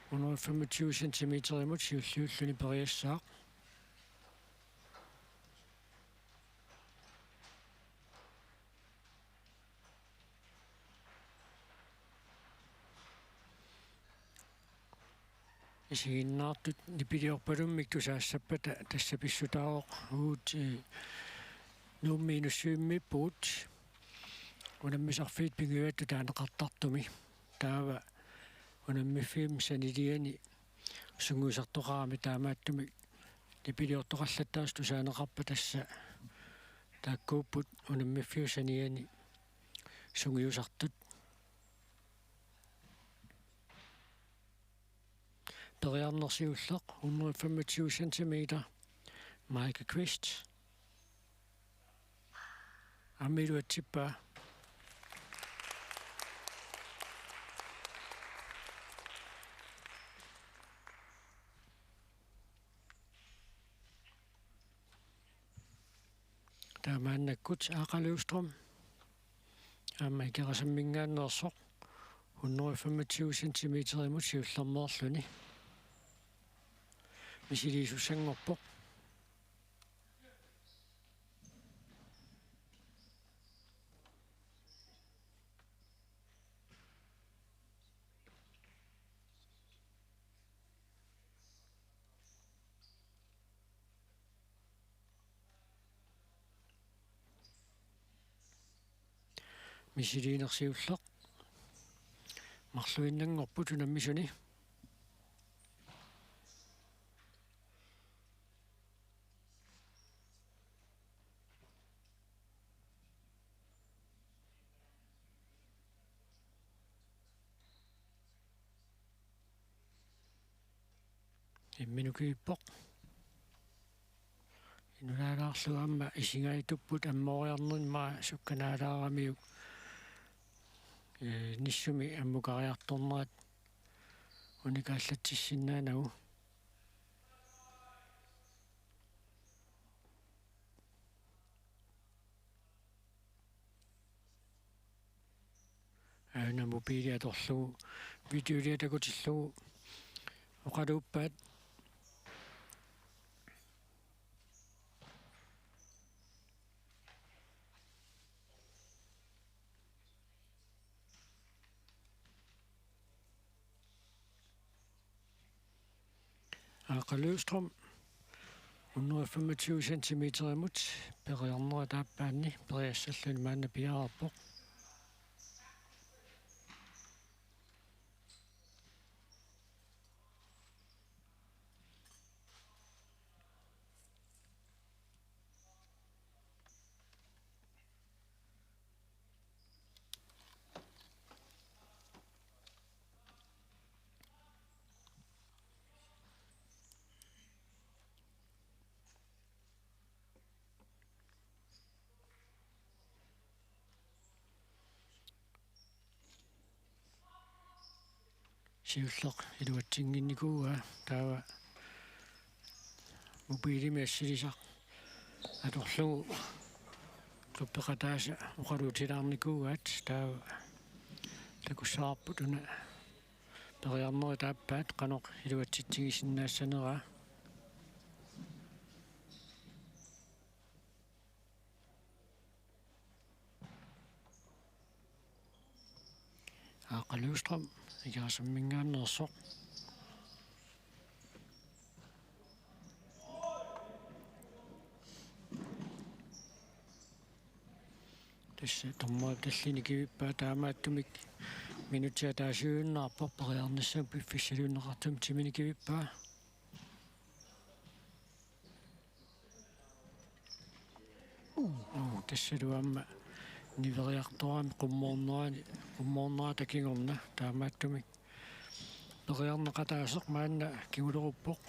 hundrede femogtyve centimeterimut siulliulluni periassaaq. Isiginnaartut nipiliorpalummik tusaassappata tassa pissutaavoq uagut, eh, Nuummi Inussivimmiippugut unammisarfiit pingajuattut taaneqartartumi. Taava unammiffiup saniliani sungiusartoqarami, taamaattumik nipiliortoqallattaasut tusaaneqarpata tassa taakkuupput unammiffiup saniliani sungiusartut. Periarneq siulleq hundrede femogtyve centimeter, Maika Kvist. Aamma iluatsippaa. Taamaannakkut Aaqa Løvstrøm aamma Ikerasamminngaanneersoq hundrede femogtyve centimeterimut siullermeerluni misiliisussanngorpoq. Misiliineq siulleq. Marluinnanngorput unammisuni. Imminut kivippoq. Inulaalaarlugu aamma isigaatupput ammooriarnermi sukkanaalaaramiuk, eh, nissumi ammukariartornerat unikaallatsissinnaanagu. Aajuna mobiili atorlugu videolia takutillugu oqaluuppaat. Aaqa Løvstrøm, hundrede femogtyve centimeterimut periarnerup aappaanni periassalluni maanna piareerpoq. Siulleq iluatsinnginnikuuaa, taava mobiilimi assilisaq atorlugu klubbeqataasa oqaluutilaarnikuugaat, taava takussavarput una periarnerup aappaat qanoq iluatsitsigisinnaassaneraa. Aaqa Løvstrøm, Ikerasamminngaanneersoq. Dommerip tallinik kivippaa, taamaattumik minutsit ataasiuinnarpoq, periarnissamut piffissaliunneqartumik timinik kivippaa. Uu, tassalu aamma niveriartorami qummoornerani, qummoornerata kingorna, taamaattumik periarneqataaseq maanna kinguleruppoq.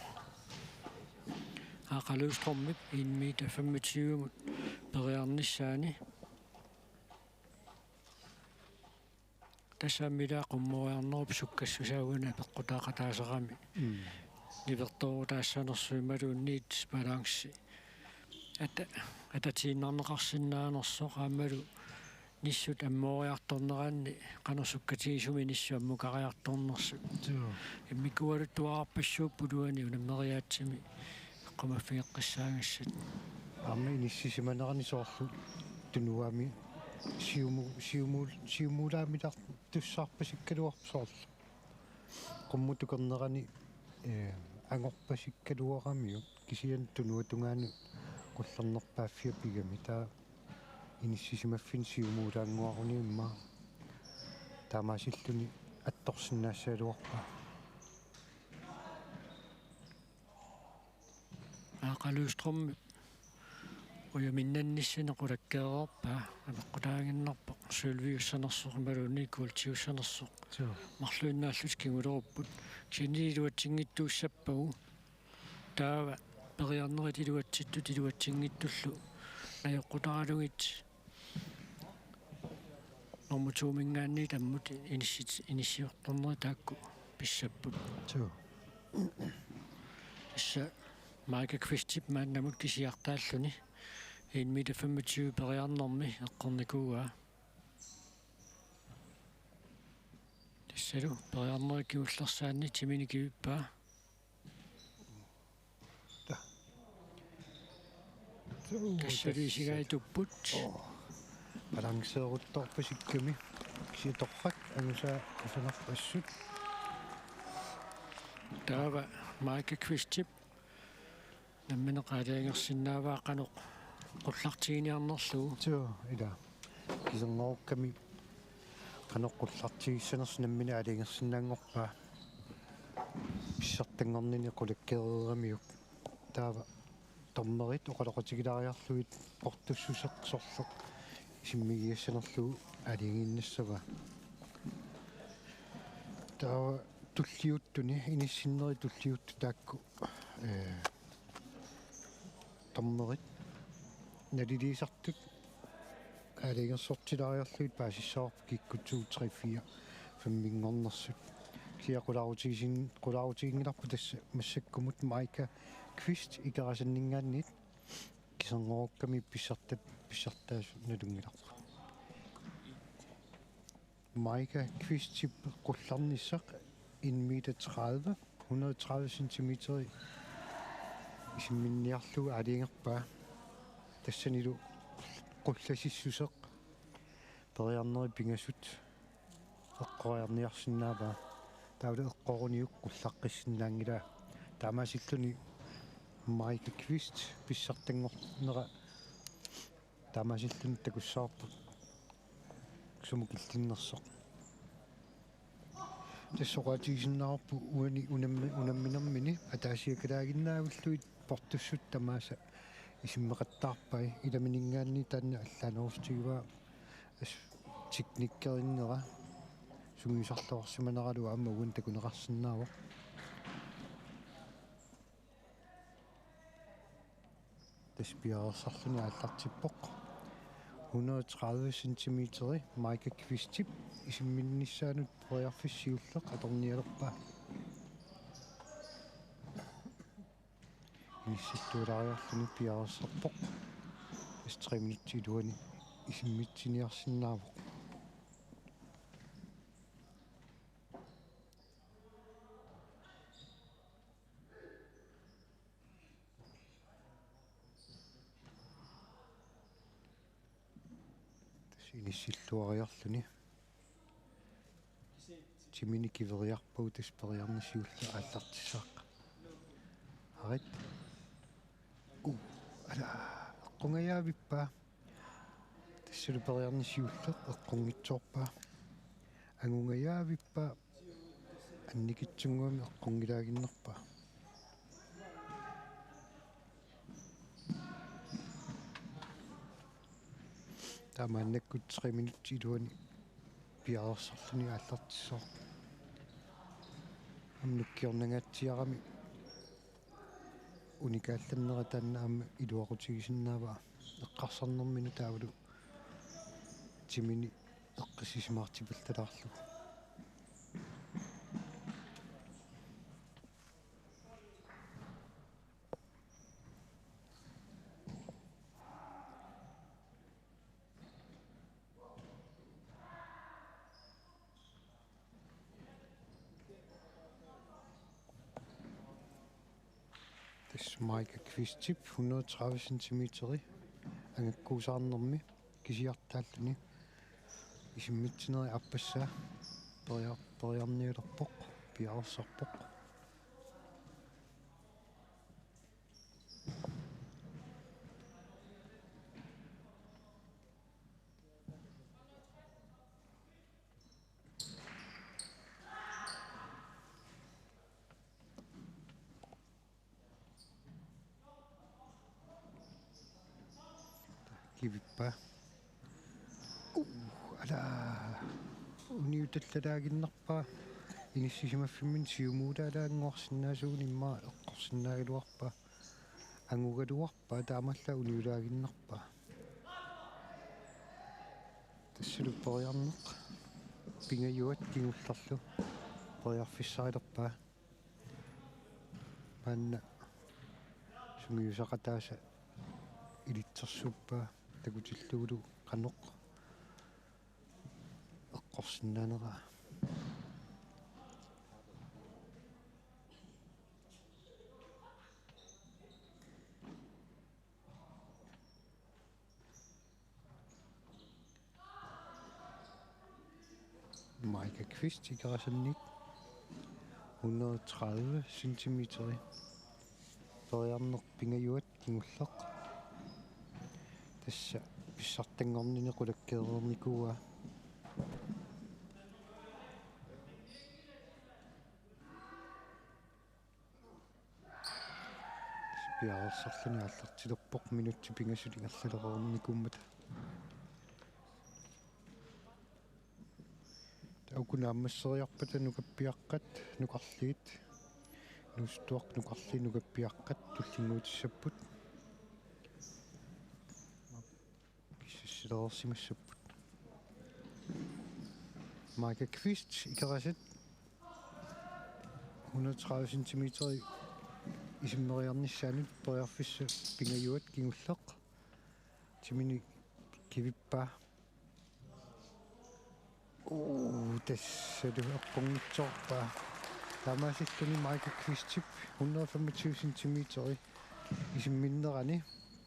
Aaqaluup Strømip en meter femogtyve-mut periarnissaani. Tassami ila qummooriarnerup sukkassusaa uani peqqutaaqataaserami. Mm. Nivertoorutaassanersoq imaluunniit balance. Ata-, atatiinnarneqarsinnaanersoq aammalu nissut ammooriartorneranni qanoq sukkatigisumik nissut ammukariartornersut. Joo. Immikkuuluttuarpassuupput uani unammeriaatsimi eqqumaffigeqqissaagassat. Aamma inissisimanerani soorlu tunuami siumu-, siumu-, siumuulaamitartussaarpasikkaluarpoq soorlu. Qummut tukernerani, eh, angorpasikkaluaramiuk kisianni tunuatungaanut qullernerpaaffia pigami. Taava inissisimaffinni siumuulaannguaruni immaqa taamaasilluni attorsinnaassaagaluarpaa. Aaqaluup Strømip ujaminnannissani qulakkeereerpaa, apeqqutaaginnarpoq sølviussanersoq imaluunniit kuultiussanersoq. Joo. Marluinnaallutik kingulerupput. Kisianni iluatsinngitsuussappagu. Taava periarnerit iluatsittut iluatsinngitsullu najoqqutaralugit normu to-minngaanniit ammut inissit-, inissiortornerit taakku pissapput. Joo. Tassa Maika Kvistip maannamut kisiartaalluni en meter femogtyve periarnermi eqqornikuuaa. Tassalu periarnerit kingullersaanni timinik kivippaa. Tassalu isigaat itupput. Balanceeruttorpasikkami. Kisianni torrak angusaa kusanarpassuk. Taava Maika Kvistip nammineq aalajangersinnaavaa qanoq qullartiginiarnerlugu. Joo, ila. Kiserngorukkami qanoq qullartigissanersoq nammineq aalajangersinnaanngorpaa. Pissartanngornini qulakkeereeramiuk. Taava dommerit oqaloqatigilaariarlugit portussuseq sorleq isimmigigassanerlugu aalajangiinnassavaa. Taava tulliuttuni, inissinneri tulliuttut taakku, eh, dommerit naliliisartut aalajangersortilaariarlugit paasissavarput kikkut to, tre, fire, fem-inngornersut. Kisianni qularutigisiin-, qularutiginiarput tassa massakkumut Maika Kvist ikerasanninngaanniit kiserngorukkami pissartat-, pissartaasut nalunngilarput. Maika Kvistip qullarnissaq en meter tredive, hundrede tredive centimeter isimminniarlugu aalajangerpaa. Tassanilu qullasissuseq periarnerit pingasut eqqoriarniarsinnaavaa. Taavalu eqqoruniuk qullaqqissinnaanngilaa. Taamaasilluni Maika Kvist pissartanngornera taamaasilluni takussavarput sumut killinnersoq. Tassa oqaatigisinnaavarput uani unammi-, unamminermini ataasiakalaaginnaavillugit portussut tamaasa isimmeqattaarpai, ilamininngaanniit taanna allaanerussutigivaa as-, teknikkerinnera sungiusarluarsimaneralu aamma uani takuneqarsinnaavoq. Tassa piareersarluni aallartippoq. Hundrede tredive centimeteri Maika Kvistip isimminnissaanut periarfissaq siulleq atornialerpaa. Inissittuulaariarluni piareersarpoq. Tassa tre minutsit iluanni isimmitsiniarsinnaavoq. Tassa inissilluariarluni. Timinik kiveriarpagut tassa periarnissaq siulleq aallartissaaq. Arit. Uu, ala, eqqungajaavippaa. Suli periarneq siulleq eqqunngitsoorpaa. Angungajaavippaa annikitsunnguamik eqqunngilaaginnarpaa. Taamaannakkut tre minutsit iluani piareersarluni aallartissaaq. Aamma nukkiornangaatsiarami unikaallannera taanna aamma iluaqutigisinnaavaa eqqarsarnerminut taavalu timini eqqissisimaartipallalaarlugu. Tassa Maika Kvistip hundrede tredive centimeteri angakkuusaarnermi kisiartaalluni isimmitsinerit aappassaa peria-, periarnialerpoq, piareersarpoq. Kivippaa. Uu, ala. Uniutallalaaginnarpaa. Inissisimaffimmini siumuulaalaannguarsinnaasuuguni immaqa eqqorsinnaagaluarpaa. Angugaluarpaa taamaallaat uniulaaginnarpaa. Tassalu periarneq pingajuat kingullerlu periarfissarilerpaa. Maanna sungiusaqataasa ilitsersuuppaa takutillugulu qanoq eqqorsinnaaneraa. Maika Kvist ikerasannik hundrede tredive centimeteri. Periarneq pingajuat kingulleq. Tassa pissartanngornini qulakkeereernikuuaa. Piareersarluni aallartilerpoq minutsit pingasut ingerlalereernikuummata. Taava uku naammasseriarpata nukappiaqqat nukarliit, inuusuttuaqqat nukarliit nukappiaqqat tullinnguutissapput. Kissassilereersimassapput. Maika Kvist ikerasat hundrede tredive centimeter isummereernissaanut periarfissaq pingajuat kingulleq. Timini kivippaa. Uu, tassalu eqqunngitsoorpaa. Taamaasilluni Maika Kvistip hundrede femogtyve centimeteri isummernerani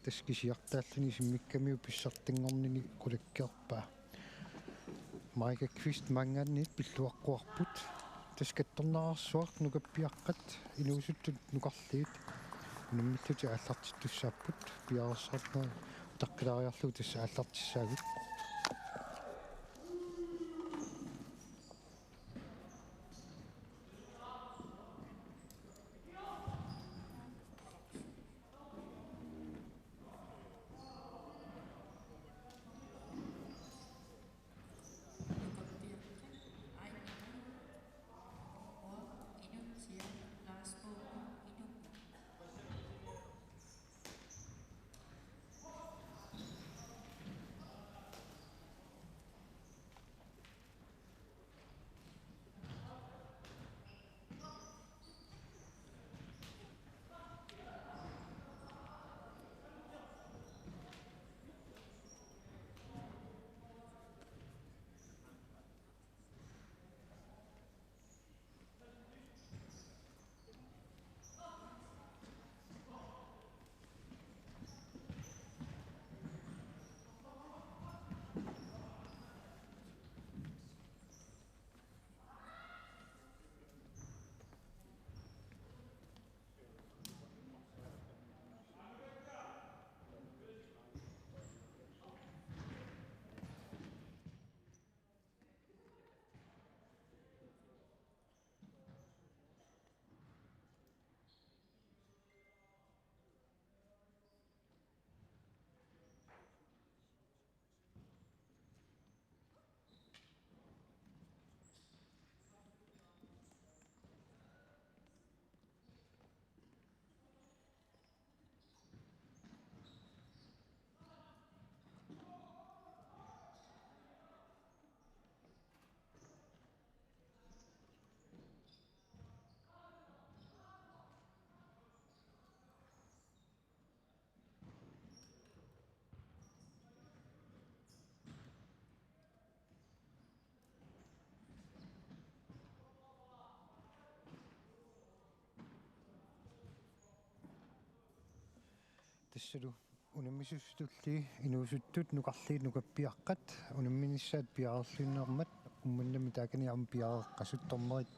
tassa kisiartaalluni isummikkamiuk pissartanngornini qulakkeerpaa. Maika Kvist maanngaanniit pilluaqquarput. Tassa kattornarsuaq nukappiaqqat inuusuttut nukarliit unammillutik aallartittussaapput, piareersarneq utaqqilaariarlugu tassa aallartissaagut. Tassalu unammisussatulli inuusuttut nukarliit nukappiaqqat unamminissaat piareerluinnarmat Uummannami taakani aamma piareeqqasut. Dommerit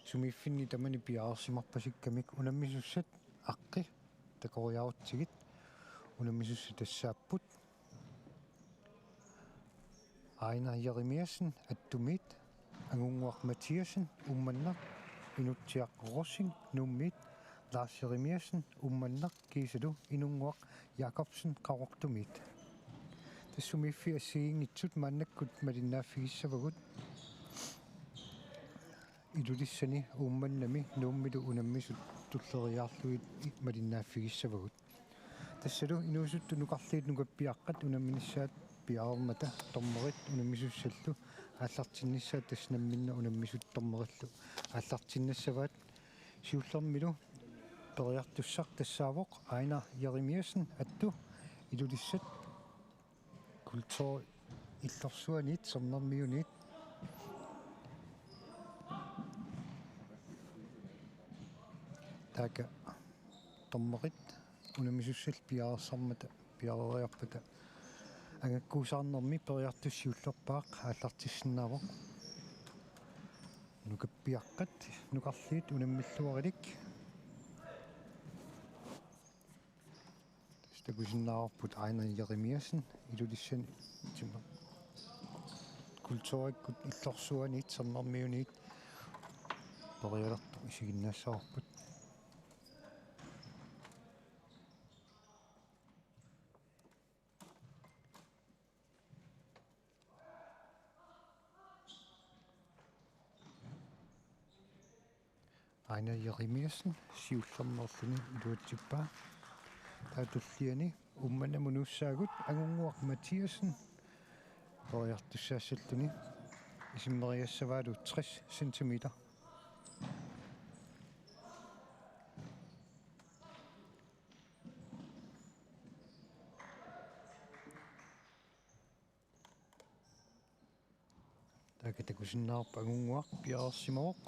sumiiffinni tamani piareersimarpasikkamik. Unammisussat aqqi takoriarutsigit unammisussat tassaapput: Ejnar Jeremiassen, Attumiit, Angunnguaq Mathiassen, Uummannaq, Inutsiaq Rosing, Nuummiit, Lars Jeremiassen, Uummannaq, kiisalu Inunnguaq Jakobsen, Qaqortumiit. Tassa sumiiffiit assigiinngitsut maannakkut malinnaaffigissavarput. Ilulissani Uummannami Nuummilu unammisut tulleriiaarlugit malinnaaffigissavagut. Tassalu inuusuttut nukarliit nukappiaqqat unamminissaat piareermata dommerit unammisussallu aallartinnissaat, tassa nammineq unammisut dommerillu aallartinnassavaat. Siullermilu periartussaq tassaavoq Ejnar Jeremiassen, Attu, Ilulissat, Kulturip Illorsuaniit Sermermiuniit. Taakku dommerit unammisussallu piareersarmata piareeriarpata angakkuusaarnermi periartussaq siullerpaaq aallartissinnaavoq. Nukappiaqqat nukarliit unammilluarilik. Tassa takusinnaavarput Ejnar Jeremiassen, Ilulissani Timer-, Kulturikkut Illorsuaniit Sermermiuniit perialertoq isiginnaassavarput. Ejnar Jeremiassen siullermeerluni iluatsippaa. Taava tulliani Uummannamut nuussaagut Angunnguaq Mathiassen periartussaassalluni isimmeriassavaalu tres centimeter. Taakku takusinnaavarput Angunnguaq piareersimavoq.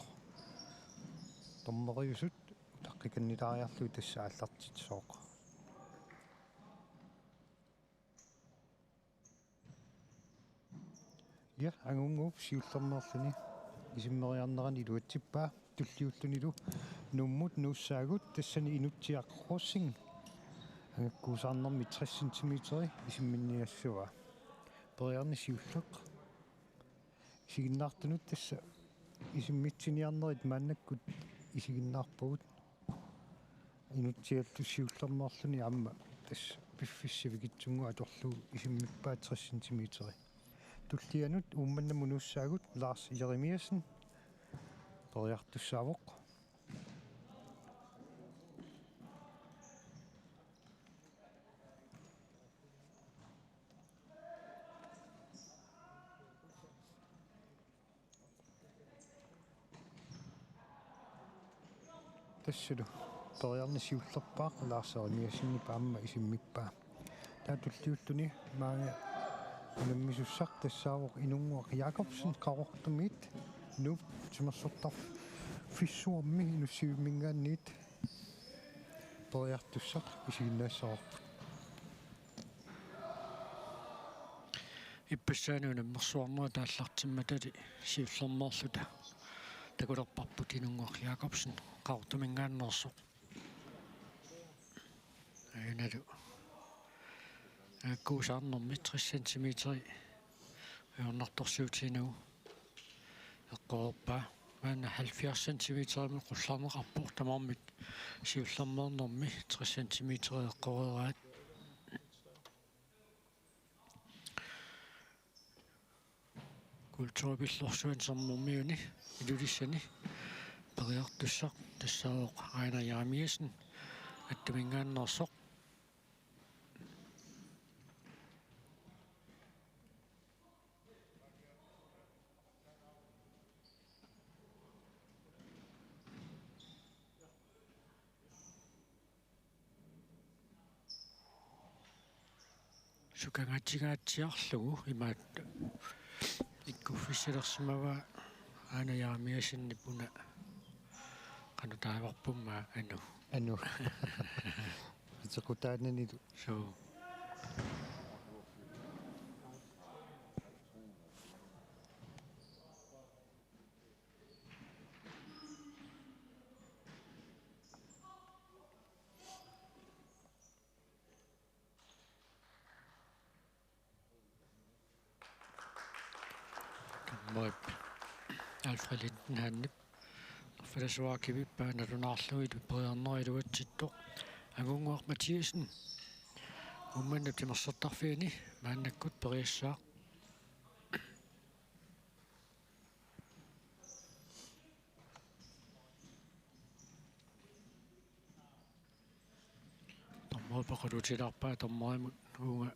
Dommeriusut utaqqikannilaariarlugit tassa aallartitsisooq. Ja, Angunnguup siullermeerluni isimmeriarnerani iluatsippaa. Tulliullunilu Nuummut nuussaagut, tassani Inutsiaq Rosing angakkuusaarnermi tres centimeteri isimminniassavaa. Periarneq siulleq isiginnaartunut, tassa isimmitsiniarnerit maannakkut isiginnaarpagut. Inutsiallu siullermeerluni aamma tassa piffissaq sivikitsunnguaq atorlugu isimmippaa tres centimeteri. Tullianut Uummannamut nuussaagut Lars Jeremiassen periartussaavoq. Tassalu periarneq siullerpaaq Lars Jeremiassenip aamma isimmippaa. Taava tulliulluni maanga unammisussaq tassaavoq Inunnguaq Jakobsen Qaqortumiit, Nuup Timersortarfissuarmi Inussivimminngaanniit periartussaq isiginnaassavarput. Ippassaani unammersuarnerit aallartimmatali siullermeerluta takulerparput Inunnguaq Jakobsen Qaqortuminngaanneersoq. Ajunalu angakkuusaarnermi tres centimeteri ajornartorsiutiginagu eqqorerpaa. Maanna halvfjerds centimeterimut qullarneqarpoq, tamarmik siullermeernermi tres centimeteri eqqoreeraat. Kulturip Illorsuani Sermermiuni Ilulissani periartussaq tassaavoq Ejnar Jeremiassen Attuminngaanneersoq. Sukangaatsiarlugu imaattoq ikkuffissalersimavaa, Ejnar Jeremiassenip una qanoq taavarpummaa, Anu. Anu. Sequtaananilu. Suu. Kammoip Alfred Lindenhannip erfalasuaa kivippaa nalunaarlugu periarneq iluatsittoq. Angunnguaq Mathiassen Uummannap timersortarfiani maannakkut periassaaq. Dommeri paqalutilaarpaa, dommerimut uunga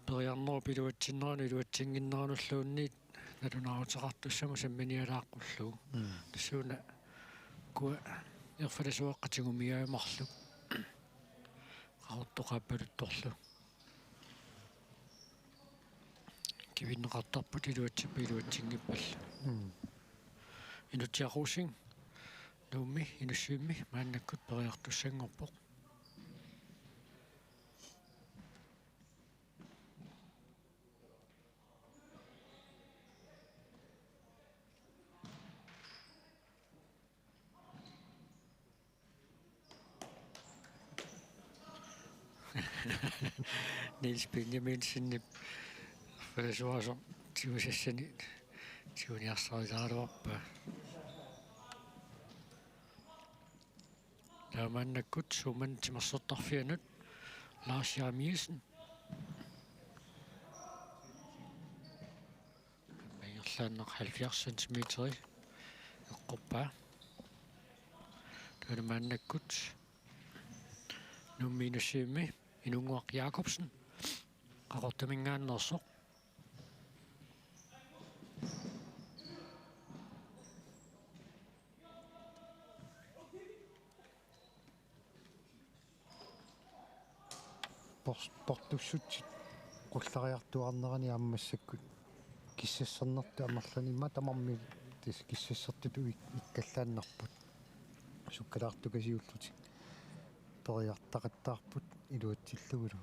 periarnerup iluatsinneranut iluatsinnginneranulluunniit nalunaaruteqartussamut samminialaaqqullugu. Mm. Tassuuna ukua erfalasuaqqat tigumigaat marluk qaqortoq qaappaluttorlu. Kivinneqartarput iluatsippat iluatsinngippallu. Mm. Inutsiaq Rosing Nuummi Inussivimmi maannakkut periartussanngorpoq. Niels Benjaminsenip erfalasuaasoq tigusassani tiguniarsarilaaraluarpaa. Taava maannakkut Uummannap timersortarfianut Lars Jeremiassen. Ingerlaannaq halvfjerds centimeteri eqqorpaa. Taavalu maannakkut Nuummi Inussivimmi Inunnguaq Jakobsen, Qaqortuminngaanneersoq. Pors-, portussutsit qullariartuaarnerani aamma massakkut kissassernertut amerlani immaqa tamarmik tassa kissassertutut ik-, ikkallaannarput. Sukkalaartukasiullutik periartaqattaarput iluatsillugulu.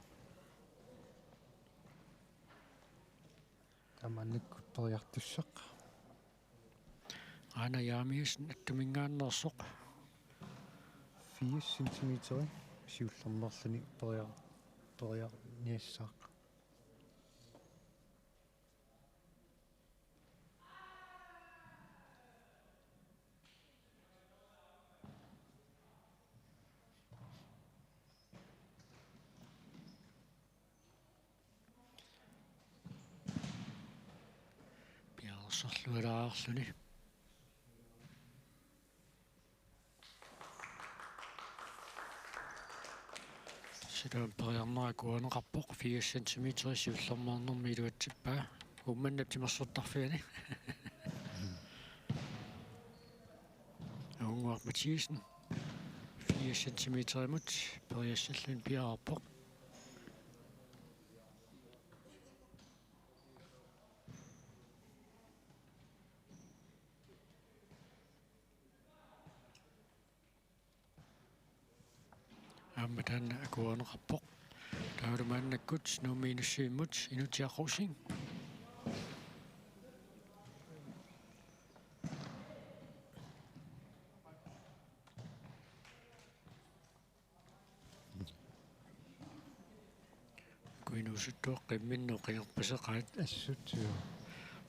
Taava maannakkut periartussaq. Aana Jeremiassen Attuminngaanneersoq. Firs centimeteri siullermeerluni periar-, periarniassaaq. Piareersarlualaarluni. Silaa periarnera akuerineqarpoq, firs centimeteri siullermeernermi iluatsippaa Uummannap timersortarfiani. Angunnguaq Mathiassen firs centimeterimut periassalluni piareerpoq. Aamma taanna akuerineqarpoq. Taavalu maannakkut Nuummi Inussivimmut Inutsiaq Rosing. Kuinuusuttuaqqimminnut qingerpaseqaat. Assut, joo.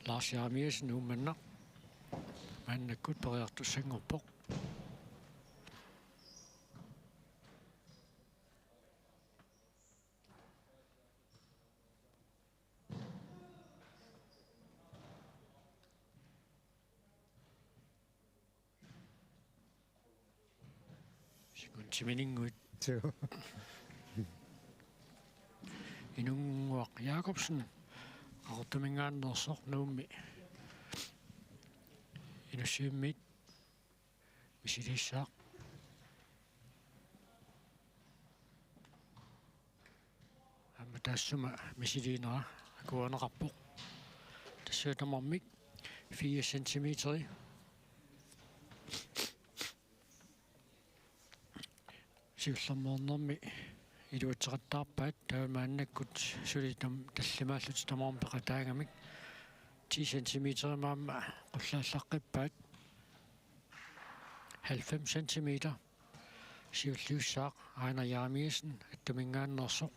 Lars Jeremiassen Uummannaq maannakkut periartussanngorpoq. Sekundimininnguit. Joo. Inunnguaq Jakobsen, Qaqortuminngaanneersoq Nuummi Inussivimmiit misiliissaaq. Aamma taassuma misiliinera akuerineqarpoq. Tassa tamarmik fire centimeteri. siullermeernermi iluatseqattaarpaat, taava maannakkut suli tam-, tallimaallutik tamarmik peqataagamik ti centimeterimik aamma qullaallaqqippaat. Halvfems centimeter. Siulliussaaq Aana Jeremiassen Attuminngaanneersoq.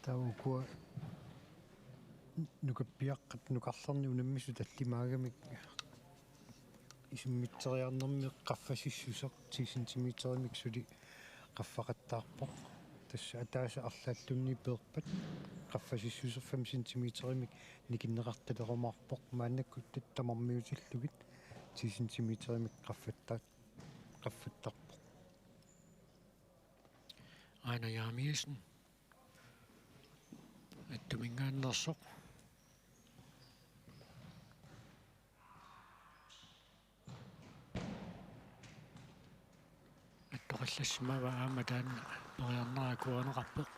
Taava ukua nukappiaqqat nukarlerni unammisut tallimaagamik isimmitseriarnermi qaffasissuseq ti centimeterimik suli qaffaqattaarpoq. Tassa ataaseq arlaalluunniit peerpat qaffasissuseq fem centimeterimik nikinneqartalerumaarpoq. Maannakkut tamarmiutillugit ti centimeterimik qaffatta-, qaffattarpoq. Aana Jeremiassen Attuminngaanneersoq. Attoqallassimavaa aamma taanna periarnera akuerineqarpoq.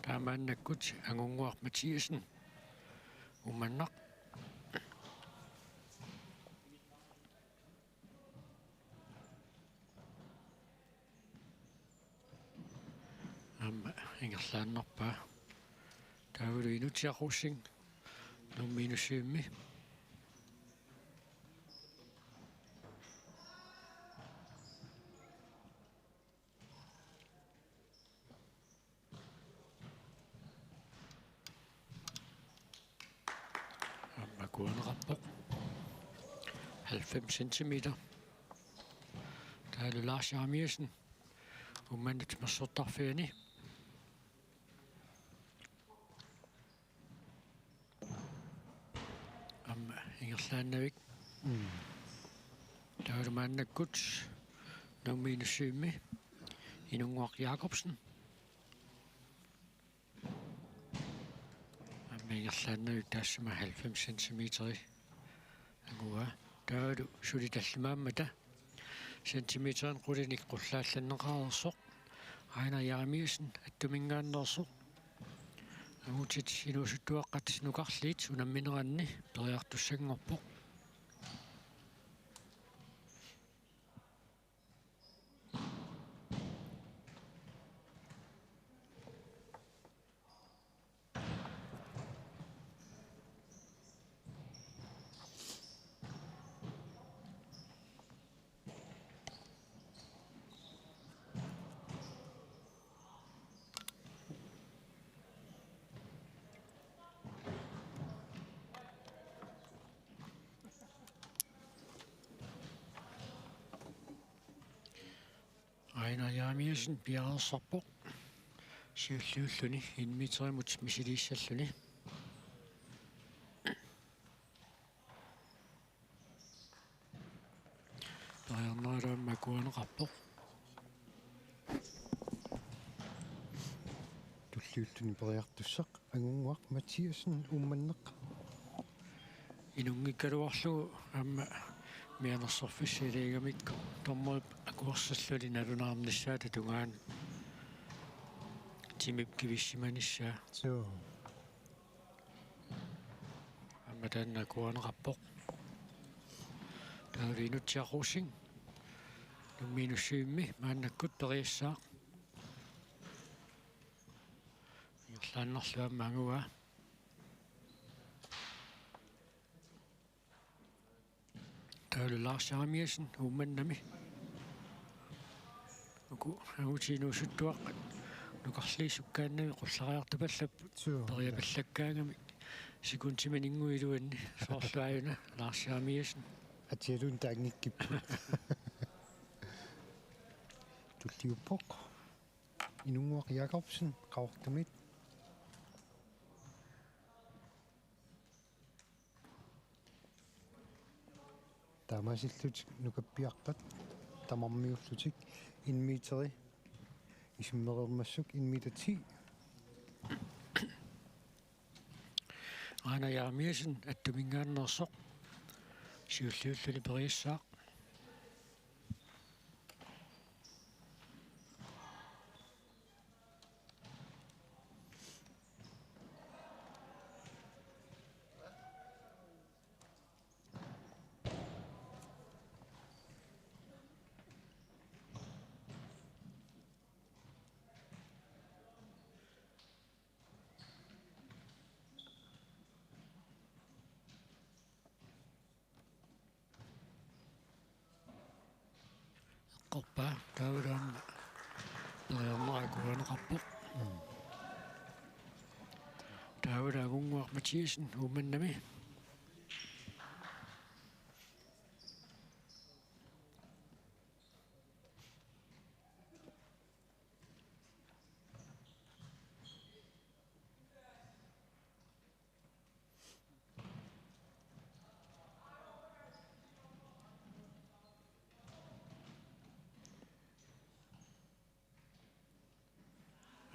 Taava maannakkut Angunnguaq Mathiassen, Uummannaq. Aamma ingerlaannarpaa. Taavalu Inutsiaq Rosing nummer enogtyve-mi. Aamma akuerineqarpoq. Halvfems centimeter. Taavalu Lars Jeremiassen, Uummannap timersortarfiani. Aamma ingerlaannavik. Mm. Taavalu maannakkut nummer enogtyve-mi Inunnguaq Jakobsen. Aamma ingerlaannavik, taassuma halvfems centimeteri anguaa. Taavalu suli tallimaammata centimeterit qulinik qullaallanneqareersoq Aana Jeremiassen Attuminngaanneersoq. Angutit inuusuttuaqqat nukarliit unammineranni periartussanngorpoq. Aina Jeremiassen piareersarpoq siulliulluni en meterimut misiliissalluni. Periarnera aamma akuerineqarpoq. Tulliulluni periartussaq Angunnguaq Mathiassen, Uummannaq. Inunngikkaluarlugu aamma mianersorfissaliigamikku dommerip akuersilluni nalunaarnissaata tungaanut timip kivissimanissaa. Suu. Aamma taanna akuerineqarpoq. Taavalu Inutsiaq Rosing nummer enogtyve-mi maannakkut periassaaq. Ingerlaannarlugu aamma anguaa. Taavalu Lars Jeremiassen Uummannami. Uku angutit inuusuttuaqqat nukarliit sukkaannavik qullariartupallapput. Suu. Periapallakkaangamik sekundiminnguit iluanni, soorlu aajuna Lars Jeremiassen. Atsialuunniit taanngikkipput. Tulliuppoq. Inunnguaq Jakobsen, Qaqortumiit. Taamaasillutik nukappiaqqat tamarmiullutik en meteri isummereermassuk, en meter ti. Aana Jeremiassen Attuminngaanneersoq siulliulluni periassaaq. Eqqorpaa, taavalu aamma periarnera akuerineqarpoq. Taavalu Angunnguaq Mathiassen Uummannami.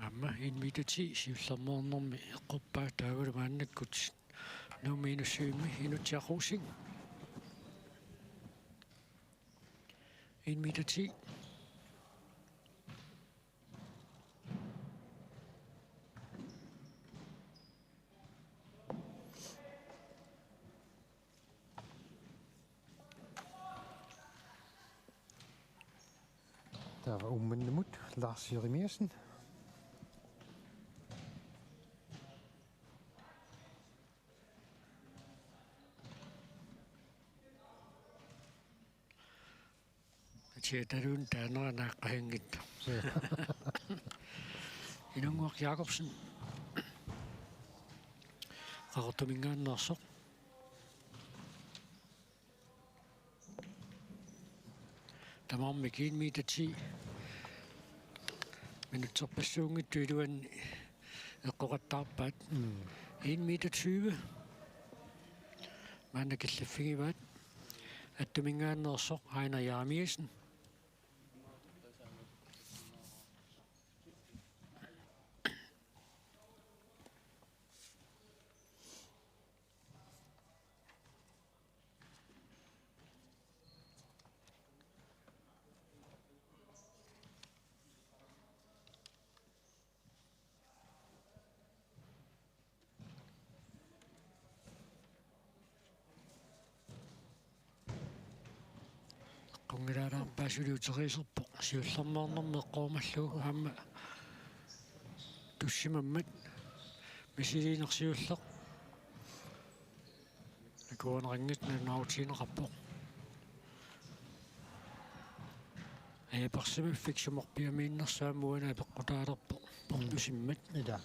Aamma en meter ti siullermeernermi eqqorpaa, taavalu maannakkut Nuummi minus syvimi Inutsiaq Rosing. En meter ti. Taava Uummannamut Lars Jeremiassen. Atiataluun taanera naaqqasinngitsoq. Inunnguaq Jakobsen. Qaqortuminngaanneersoq. Tamarmik en meter ti. Minutserpassuunngitsut iluanni eqqoqattaarpaat. Mm. En meter tyve. Maanna killiffigivaat. Attuminngaanneersoq Ejnar Jeremiassen. Eqqunngilaalaaraa paasiliuteriiserpoq siullermeernermi eqqorumallugu aamma tussimammat misiliinersiulleq. Akuerineqanngitsoq nalunaarutigineqarpoq. Ajaparsimaffik sumorpiamiinnersoq aamma uani apeqqutaalerpoq. Portusimmat. Ila.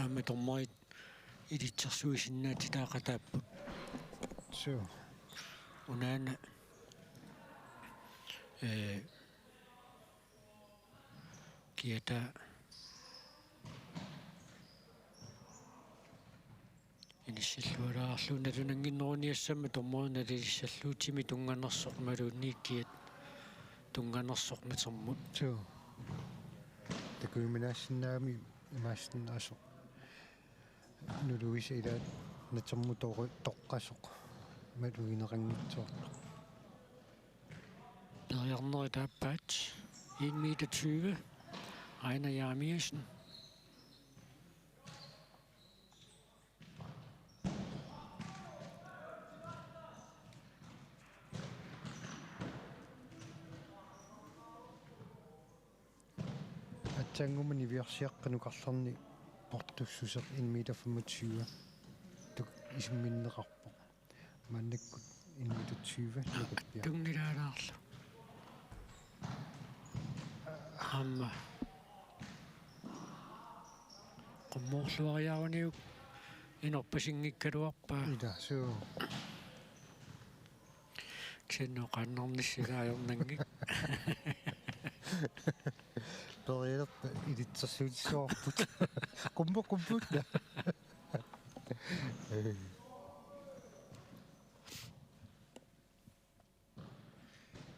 Aamma dommerit ilitsersuisinnaatitaaqataapput. Suu. Unaana, ee, kiataa inissillualaarlugu nalunannginneruniassammat dommerit nalilissallugu timi tunnganersoq imaluunniit kiat tunnganersoq matermut. Suu. Takujuminaassinnaagami imaassinnaasoq. Nuluisa ilaat natermut toqu-, toqqasoq. Malugineqanngitsoortoq. Periarnerit aappaat. En meter tyve. Ejnar Jeremiassen. Aatsaannguamik niviarsiaqqanukarlerni portussuseq en meter femogtyve tuk-, isimminneqarpoq. Maannakkut en meter tyve nukappiaq. Tunngilaalaarlu. Aamma. Qummoorluariaruniuk inorpasinngikkaluarpaa. Ila, suu. Kisianni oqaannarnissaq ajornanngik. Perialerpa ilitsersuutissavarput. Qummoq qummuunna.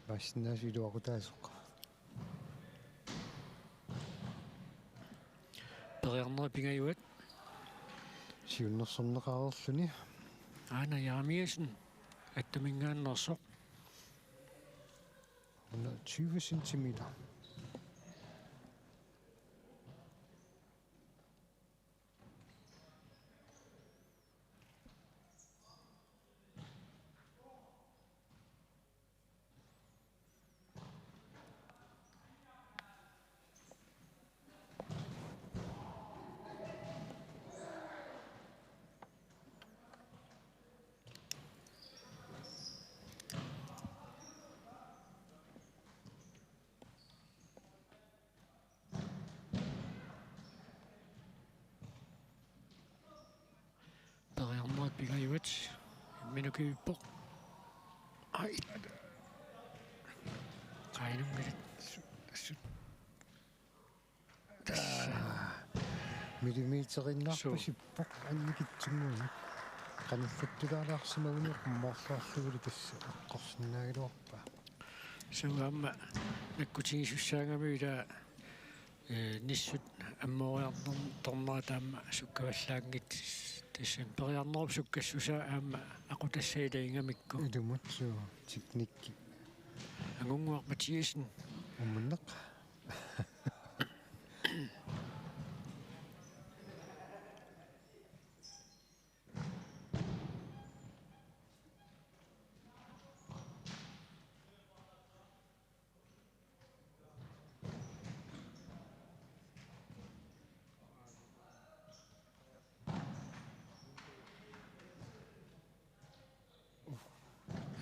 Imaassinnaavoq iluaqutaasoq. Periarnerit pingajuat. Siunnersorneqareerluni. Ejnar Jeremiassen, attuminngaanneersoq. Hundrede tyve centimeter. Ilaajuat, imminut kivippoq. Ai. Qainunngilaq. Assut, assut. Tassa. Millimeteriinnarpasippoq annikitsunnguamik. Qanillattulaalaarsimaguni qummoorluarlugulu tassa eqqorsinnaagaluarpaa. Suu aamma nakkutigisussaagami ila, eh, nissut ammooriartorn-, tornerat aamma sukkavallaanngitsoq, tassami periarnerup sukkassusaa aamma aqutassat ilagigamikku. Ilumut suu teknikki. Angunnguaq Mathiassen. Uumanneq.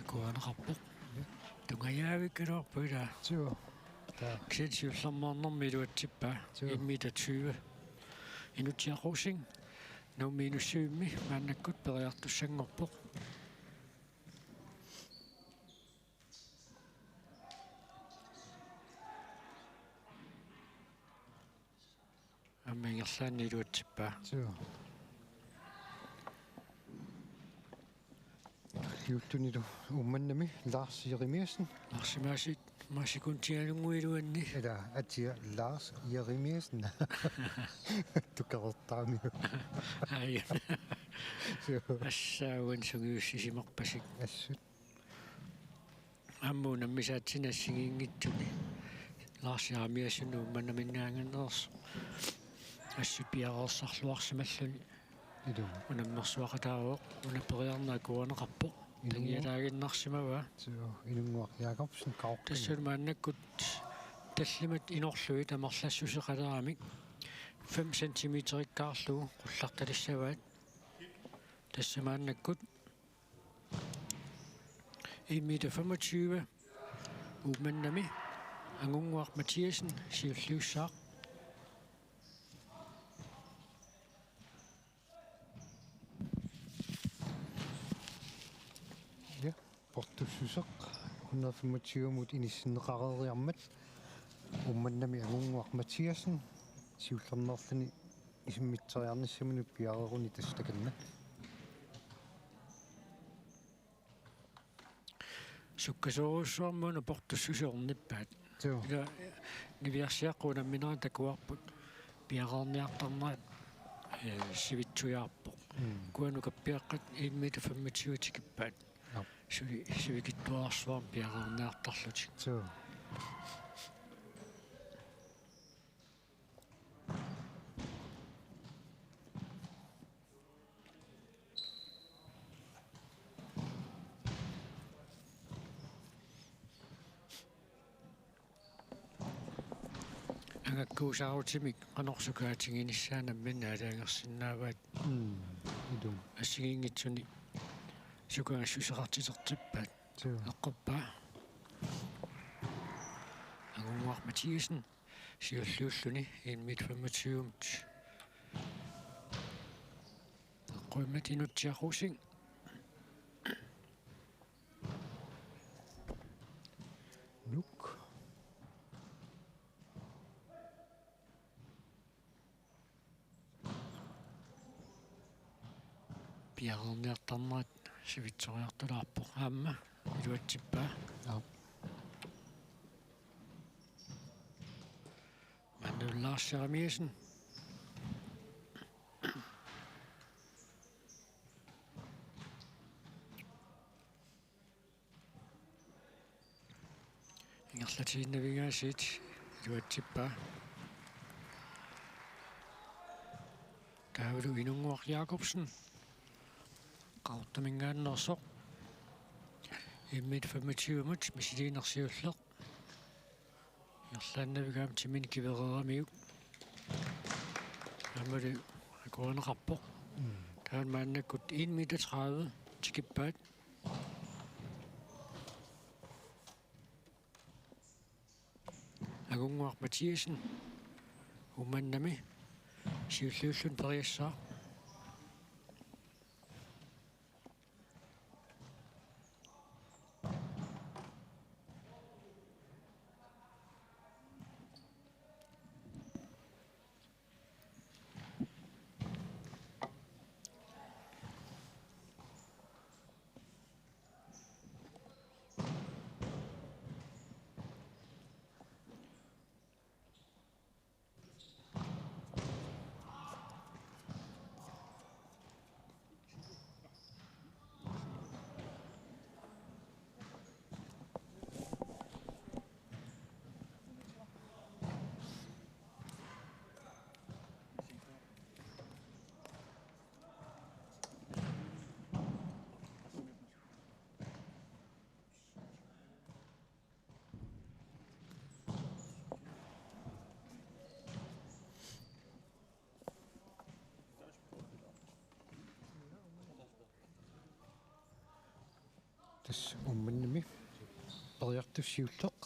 Akuerineqarpoq. Tungujaavikkaluarpoq ilaa. Suu. Taa. Kisianni siullermeernermi iluatsippaa. Suu. En meter tyve. Inutsiaq Rosing. Nuummi minus syvimi maannakkut periartussanngorpoq. Aamma ingerlaannaq iluatsippaa. Suu. Juullunilu Uummannami Lars Jeremiassen. Lars Jeremiassen, ma sekundialunnguit iluanni. Ila atia Lars Jeremiassen. Tukerertaamiuk. Ai. Suu. Assaaguan sungiussisimarpasik. Assut. Aamma unammisaatsinni assigiinngitsuni Lars Jeremiassen Uummannaminngaanneersoq assut piareersarluarsimalluni. Ilumut. Unammersuaqataavoq, una periarneq akuerineqarpoq. Ilumut. Tagialaaginnarsimavaa. Suu, Inunnguaq Jakobsen, Kauqqin. Tassalu maannakkut tallimat inorlugit amerlassuseqaleramik fem centimeterikkaarlugu qullartalissavaat. Tassa maannakkut en meter femogtyve. Uummannami Angunnguaq Mathiassen siulliussaaq. Ja, portussuseq hundrede femogtyve-mut inissinneqareeriarmat Uummannami Angunnguaq Mathiassen siullermeerluni isimmitseriarnissaminut piareeruni tassa takanna. Sukkasoorujussuarmik una portussuseq ornippaat. Joo. Ila niviarsiaqqat unamminerat takuarput piareerniartarnerat, eh, sivitsujaarpoq. Mm. Ukua nukappiaqqat en meter femogtyve tikippaat. Joo. Suli sivikitsuararsuarmik piareerniartarlutik. Joo. Angakkuusaarutimik qanoq sukaatiginissaa nammineq aalajangersinnaavaat. Mm, ilumut. Assigiinngitsuni sukagassuseqartitertippaat. Joo. Eqqorpaa. Angunnguaq Mathiassen siulliulluni en meter femogtyve-mut. Eqqumiit Inutsiaq Rosing. Nuuk. Piareerniartarnerat sivitsoriartulaarpoq aamma iluatsippaa. Joo. Maannalu Lars Jeremiassen. Ingerlatiinnavigaasiit iluatsippaa. Taavalu Inunnguaq Jakobsen. Qaqortuminngaanneersoq. En meter femogtyve-mut misiliineq siulleq. Ingerlaannavigaami timinik kivereeramiuk. Aammalu akuerineqarpoq. Mm. Taanna maannakkut en meter tredive tikippaat. Angunnguaq Mathiassen Uummannami siulliulluni periassaaq. Tassa Uummannami periartup siulleq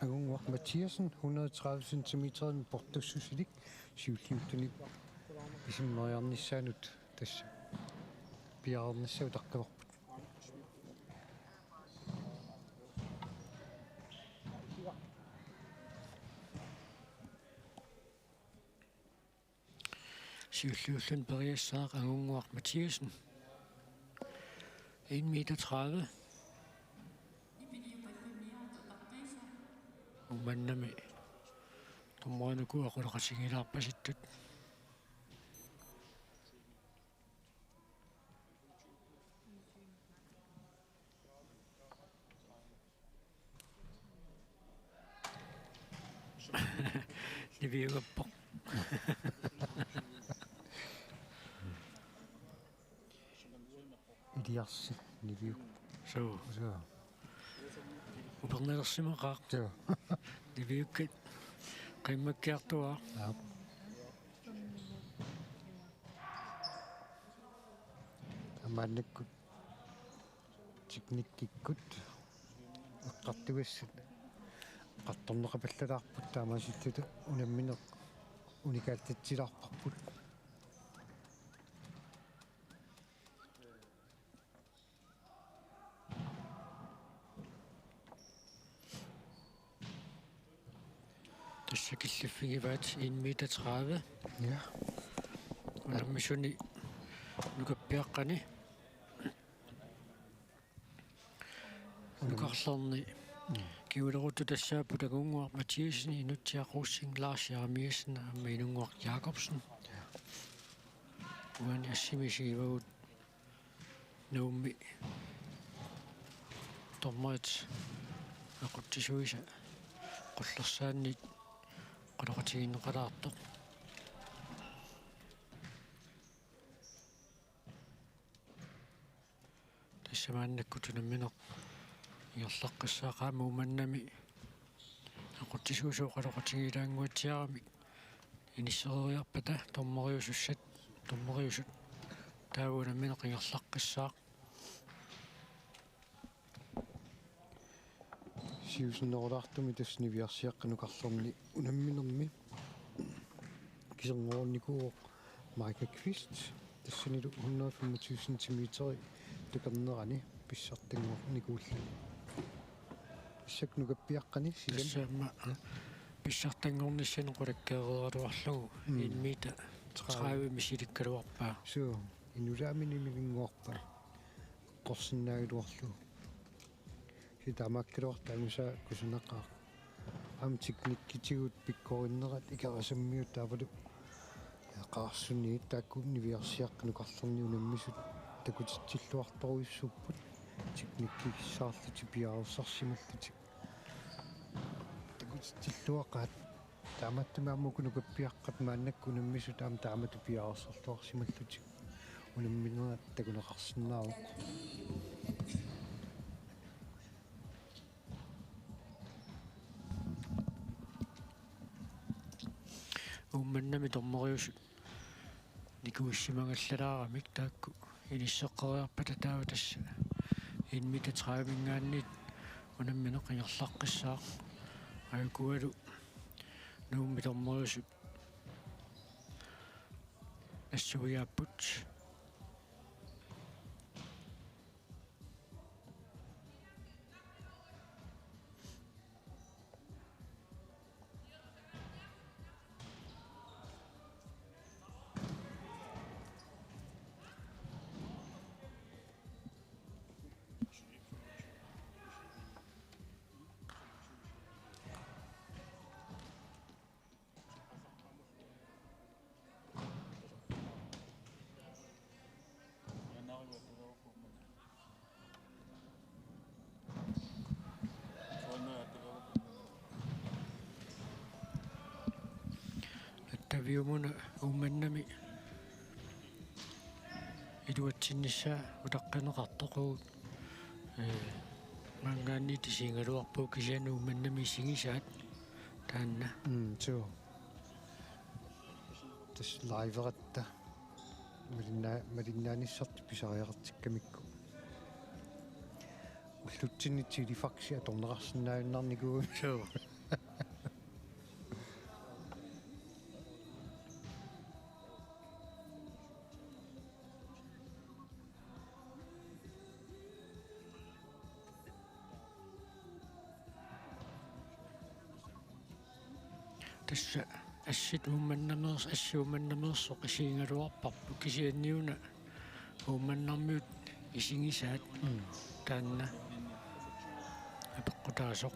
Angunnguaq Mathiassen hundrede tredive centimeter portussusilik siulliulluni isummereernissaanut tassa piareernissaa utaqqivarput. Siulliulluni periassaaq Angunnguaq Mathiassen. En meter tredive. Uummannami dommerinuku aquleqatigiilaarpasittut. Niviugappoq. Iliarsi niviu. Suu. Suu. Upernalersimaqaaq. Suu. Niviukkat qimmakkiartuaaq. Aap. Maannakkut teknikkikkut eqqartugassat eqqartorneqapallalaarput, taamaasilluta unammineq unikaallatsilaarparput. Tassa killiffigivaat en meter tredive. Ja. Unammisuni nukappiaqqani. Nukarlerni. Mm. Kinguleruttut tassaapput Angunnguaq Mathiassen, Inutsiaq Rosing, Lars Jeremiassen aamma Inunnguaq Jakobsen. Ja. Uani assimi isigivagut Nuummi dommerit aqutsisuisa qullersaanniit quleqatigineqalaartoq. Tassa maannakkut unammineq ingerlaqqissaaq, aamma Uummannami aqutsisuisa oqaloqatigiilaannguatsiaramik inissereeriarpata dommeriusussat, dommeriusut, taava unammineq ingerlaqqissaaq. Siusinnerulaartumik tassa niviarsiaqqat nukarlerni unamminermi kiserngornikuuvoq Mike Kvist, tassanilu hundrede femogtyve centimeter tukernerani pissartanngornikuulluni. Tassa nukappiaqqani silam. Tassa aamma pissartanngornissani qulakkeereeraluarlugu. Mm. En meter tredive. Tredive misilikkaluarpaa. Suu, inulaamini milinguarpaa. Qorsinnaagaluarlugu. Kisianni taamaakkaluartoq angusaa kusanaqaaq. Aamma teknikkitigut pikkorinnerat Ikerasammiut taavalu, ja, Qaarsuniit taakku niviarsiaqqat nukarlerni unammisut takutitsilluartorujussuupput. Teknikkikkaarlutik piareersarsimallutik. Takutitsilluaqaat. Taamaattumik aamma uku nukappiaqqat maannakkut unammisut aamma taamatut piareersarluarsimallutik. Unamminerat takuneqarsinnaavoq. Uummannami dommeriusut nikuissimagallalaaramik taakku inisseqqeriarpata taava tassa en meter tredive-minngaanniit unammineq ingerlaqqissaaq. Ajukualu Nuummi dommeriusut nassuiaapput. Attaviumuna Uummannami iluatsinnissaa utaqqineqartoq, ee, maanngaanniit isigigaluarpugut kisianni Uummannami isigisaat taanna. Mm, suu. Tassa liveratta malinna-, malinnaanissartik pisariaqartikkamikku. Ullutsinni telefaxi atorneqarsinnaajunnaarnikuugami. Suu. Tassa assit Uummannamers-, assi Uummannammersoq isigigaluarparput, kisianniuna Uummannarmiut isigisaat. Mm. Taanna apeqqutaasoq.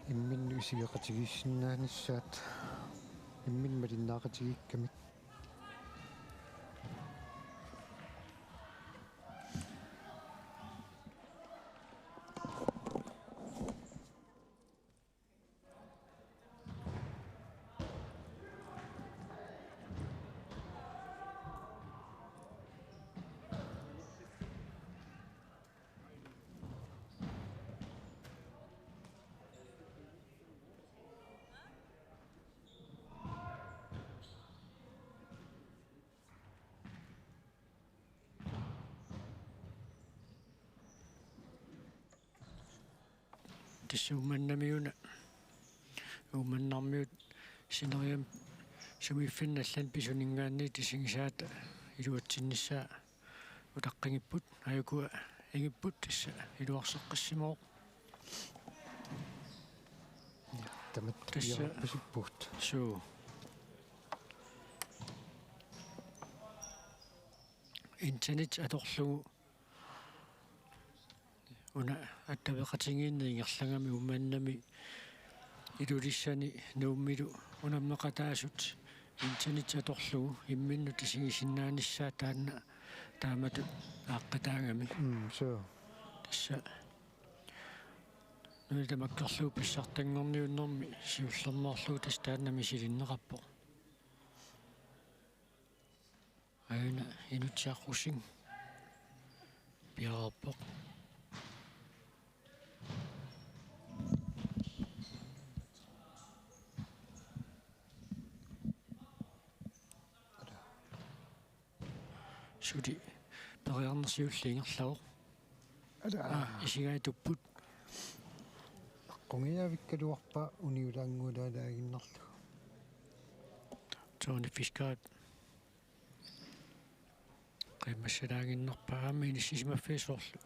Imminnut isigeqatigiissinnaanissaat, imminnut malinnaaqatigiikkamik. Tassa Uummannamiuna, Uummannarmiut sineriammi sumiiffinni allanut pisuninngaanniit isigisaata iluatsinnissaa utaqqigipput, aajukua ingipput, tassa iluarseqqissimavoq. Tamatta tassa piareerpasippugut. Suu. Internet atorlugu una attaveqatigiinneq ingerlagami Uummannami Ilulissani Nuummilu unammeqataasut internet atorlugu imminnut isigisinnaanissaat taanna taamatut aaqqitaagami. Mm, suu. Tassa nunat tamakkerlugu pissartanngorniunnermi siullermeerlugu tassa taanna misilinneqarpoq. Aajuna Inutsiaq Rosing piareerpoq. Suli periarneq siulleq ingerlavoq. Ala. Aa, isigaat tupput. Aqqungiaavikkaluarpaa uniulaannguulaalaaginnarlugu. Tony Fiskerip qiimmassalaaginnarpaa aamma inissisimaffiit soorlu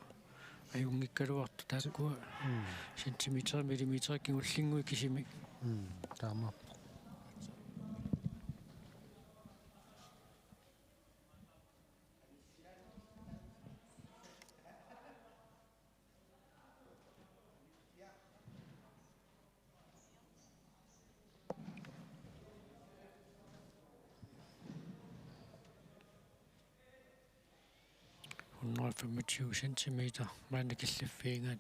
ajunngikkaluartut taakkua. Mm. Centimeter, millimeter kingullinnguit kisimik. Mm, taamaappoq. Hundrede og femogtyve centimeter maanna killiffiigaat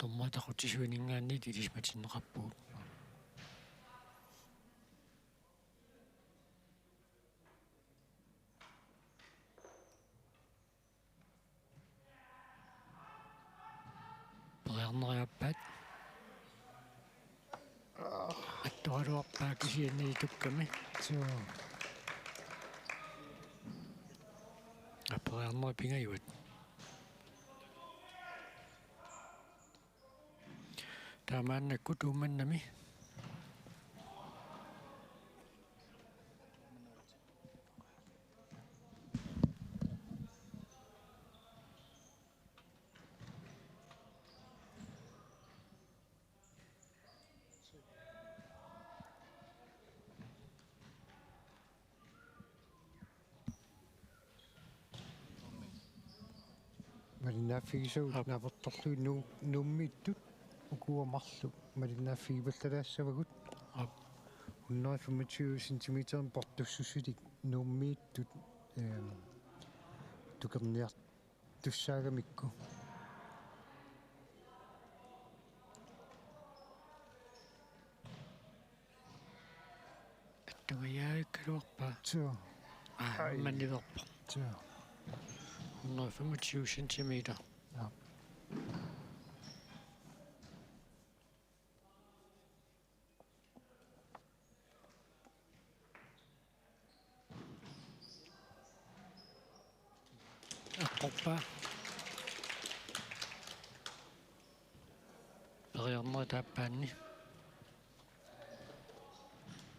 dommerit aqutsisuininngaanniit ilisimatinneqarpugut. Periarneriarpaat. Attoraluarpaa kisianni itukkami. Suu. Aa, periarnerit pingajuat. Taamaannakkut Uummannami. Malinnaaffigisagut. Aap. Naapertorlugit Nuu-, Nuummiittut ukua marluk malinnaaffigipallalaassavagut. Aap. Hundrede femogtyve centimeter portussusilik Nuummiittut, ehm, tukerniartussaagamikku. Attungajaakkaluarpaa. Suu. Aa, ai. Manniverpoq. Suu. Hundrede femogtyve centimeter. Ja. Orpa. Periarnerit aappaanni.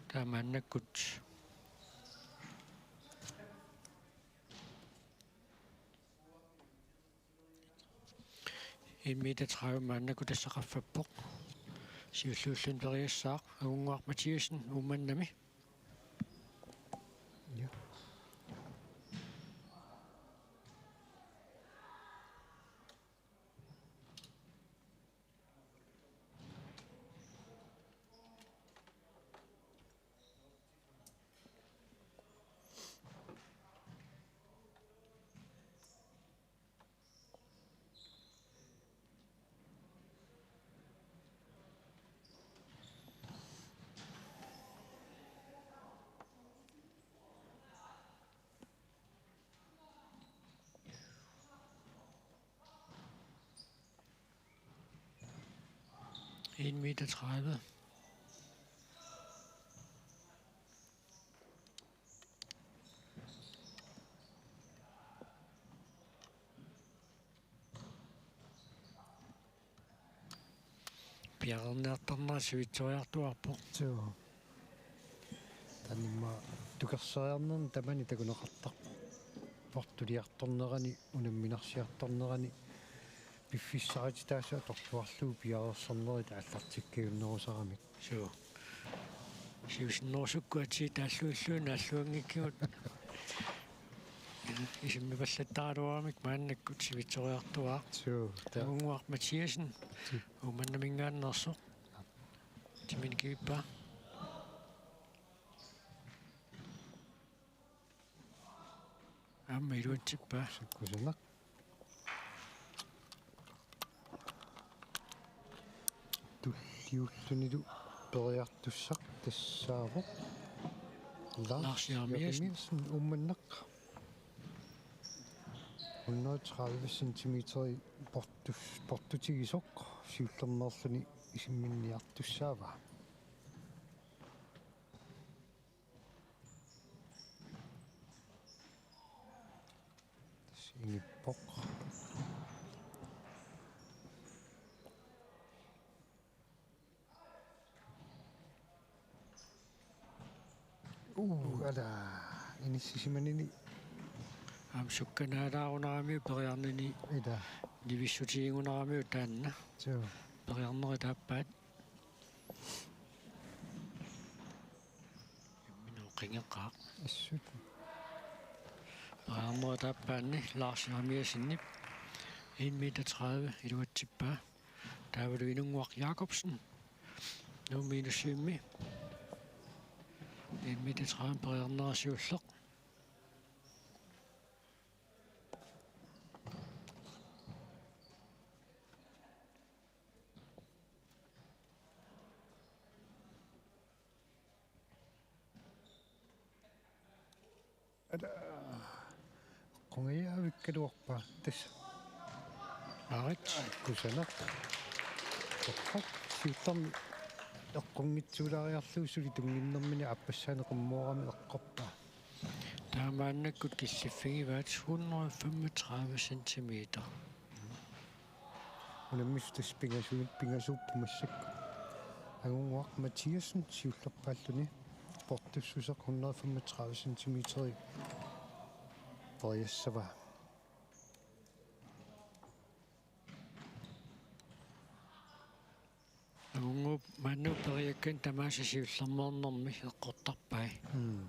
Taava maannakkut. En meter tredive maannakkut tassa qaffappoq. Siulliulluni periassaaq Angunnguaq Mathiassen Uummannami. Ja. En meter tredive. Piareerniartarnera sivitsoriartuaarpoq. Suu. Taanna immaqa tukersoriarnerni tamani takuneqartarpoq. Portuliartornerani, unamminarsiartornerani, piffissarititaasut atorluarlugu piareersarnerit aallartikkiunnerusaramik. Suu. Siusinnerusukkut atii taalluilluinnaalluanngikkigut. Isimmipallattaraluaramik maannakkut sivitsoriartuaaq. Suu, ta- Angunnguaq Mathiassen. Suu. Uummannaminngaanneersoq. Timini kivippaa. Aamma iluatsippaa. Sukkusanak. Tulliullunilu periartussaq tassaavoq Lars Lars Jeremiassen. Jeremiassen Uummannaq. Hundrede tredive centimeter portus-, portutigisoq siullermeerluni isimminniartussaavaa. Tassa ingippoq. Uu, ala, inissisimanini. Aamma sukkanaalaarunaramiuk periarnini. Ila. Nivissutigigunaramiuk taanna. Suu. Periarnerit aappaat. Imminut qingeqaaq. Assut. Periarnerit aappaanni Lars Jeremiassenip en meter tredive iluatsippaa. Taavalu Inunnguaq Jakobsen. Nuummi Inussivimmi. En meter tredive periarnera siulleq. Ala. Eqqungajavikkaluarpaa tassa. Aarit. Kusanaq. Toqqat siullermik eqqunngitsuulaariarlugu suli tunnginnermini aappassaani qimmoorami eqqorpaa. Taamaannakkut killiffigivaat hundrede femogtredive centimeter. Unammissutissaq pingasu-, pingasuuppoq massakkut. Angunnguaq Mathiassen siullerpaalluni portussuseq hundrede femogtredive centimeter periassavaa. Angunnguup maanna periakkani tamaasa siullermeernermi eqqortarpai. Mm.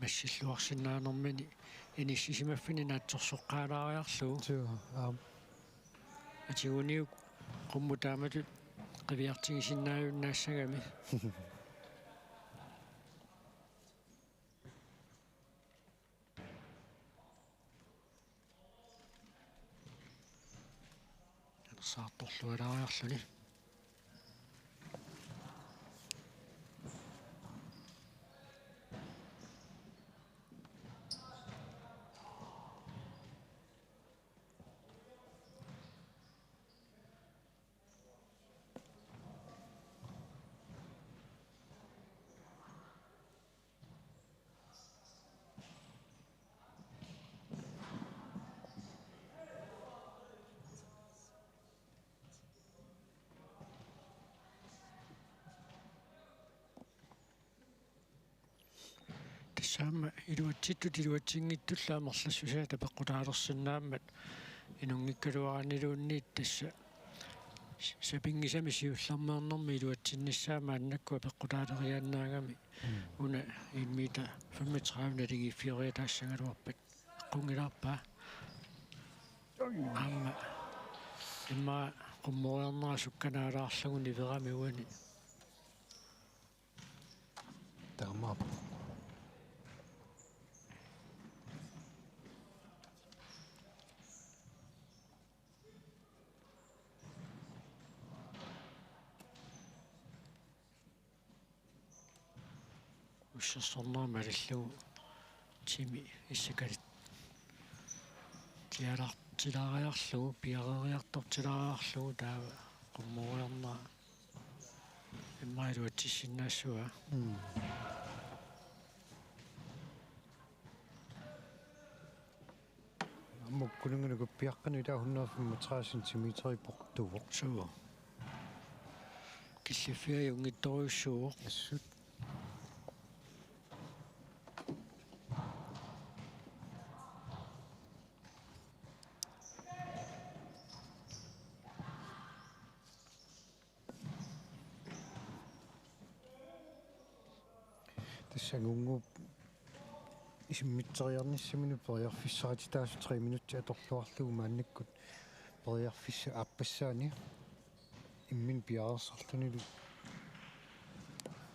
Massilluarsinnaanermini inissisimaffinni naatsorsoqqaalaariarlugu. Suu, aap. Atiguniuk qummut taamatut qiviartigisinnaajunnaassagami. Anersaartorlualaariarluni. Aamma iluatsittut iluatsinngitsullu amerlassusiata peqqutaalersinnaammat inunngikkaluaraniluunniit tassa sapinngisamik siullermeernermi iluatsinnissaa maannakkut peqqutaaleriaannaagami. Mm. Una en meter femogtredive naligiiffioriataassagaluarpat. Eqqunngilaarpaa. Aamma immaqa qummoriarnera sukkanaalaarlugu niverami uani. Taamaappoq. Ussersornerma alillugu timi issakalit tialartilaariarlugu, piareeriartortilaariarlugu taava qummoriarnera immaqa iluatsissinnaassavaa. Mm. Aamma ukkununnga nukappiaqqanut ila hundrede femogtredive centimeter portuvoq. Suu. Killiffiajunngitsorujussuuvoq. Assut. Tassa angunnguup isimmitseriarnissaminut periarfissaqartitaasoq tre minutsit atorluarlugu maannakkut periarfissap aappassaani imminut piareersarlunilu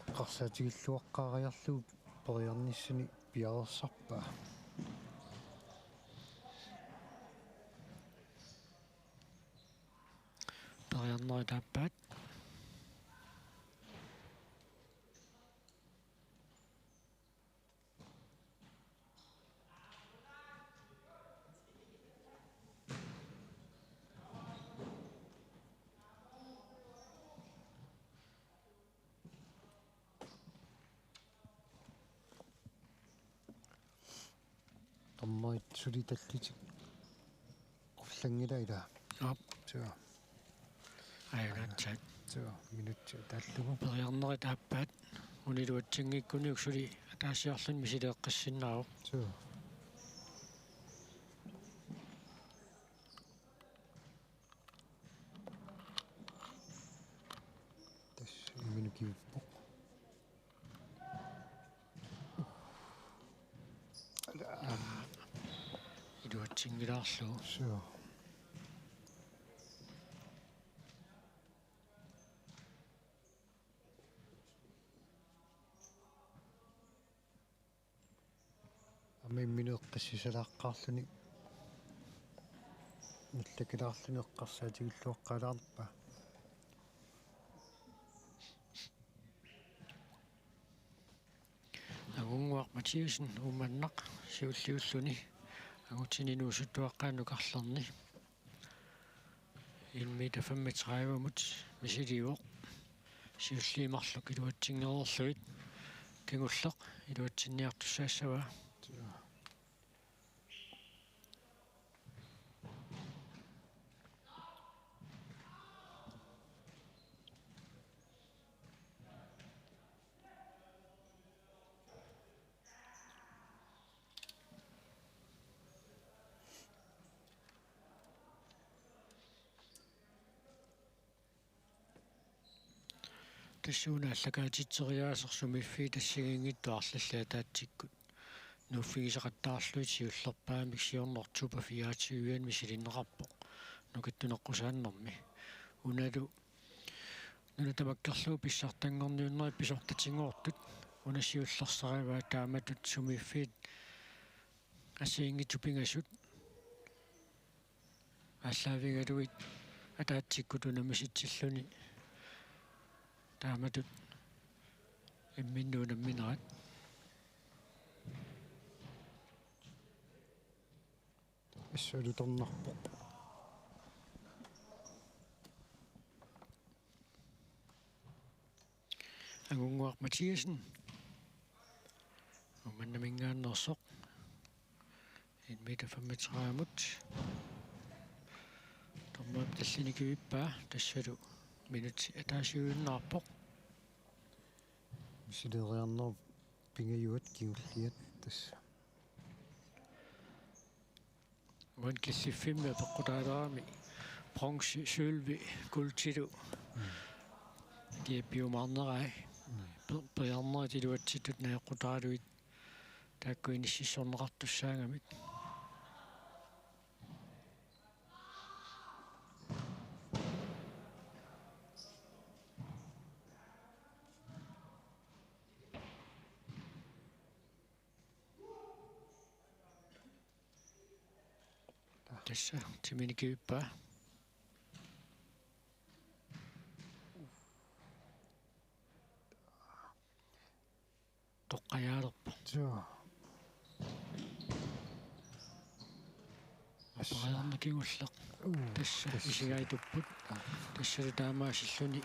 eqqarsaatigilluaqqaariarlugu periarnissani piareersarpaa. Periarnerit aappaat. Dommerit suli tallitik qullanngilaq ilaa. Aap. Suu. Ajunaatsaat. Suu, minutsi taallugu. Periarnerit aappaat. Una iluatsinngikkunik suli ataasiarluni misileeqqissinnaavoq. Suu. Tassa imminut kivippoq. Iluatsinngilaarlugu. Suu. Aamma imminut eqqississalaaqqaarluni. Nallakilaarluni eqqarsaatigilluaqqaalaarpaa. Angunnguaq Mathiassen Uummannaq siulliulluni angutini inuusuttuaqqaanut karlerni. En meter femogtredive-mut misiliivoq. Siulliit marluk iluatsinngereerlugit kingulleq iluatsinniartussaassavaa. Tassuuna aallakaatitseriaaseq sumiiffiit assigiinngitsut arlallit ataatsikkut nuuffigisaqattaarlugit siullerpaamik siorna oktober fireogtyve-ani misilinneqarpoq nukittuneqqusaannermi. Unalu nuna tamakkerlugu pissartanngorniunnerit pisortatinngortut una siullersarivaa taamatut sumiiffiit assigiinngitsut pingasut aallaavigalugit ataatsikkut unammisitsilluni taamatut imminnut unamminerat. Assut alutornarpoq. Angunnguaq Mathiassen. Uummannaminngaanneersoq. En meter femogtredive-mut. Dommerip tallini kivippaa, tassalu minutsi ataasiuinnarpoq. Misileriarnerup pingajuat kingulliat. Tassa. Uani killiffimmi apeqqutaalerami bronze, sølvi, guldilu. Kiappiumaarnerai. Per-, periarnerit iluatsittut najoqqutaalugit taakku inississorneqartussaagamik. Tassa timini kivippaa. Toqqajaalerpoq. Joo. Aperiarneq kingulleq. Tassa isigaitupput. Tassalu taamaasilluni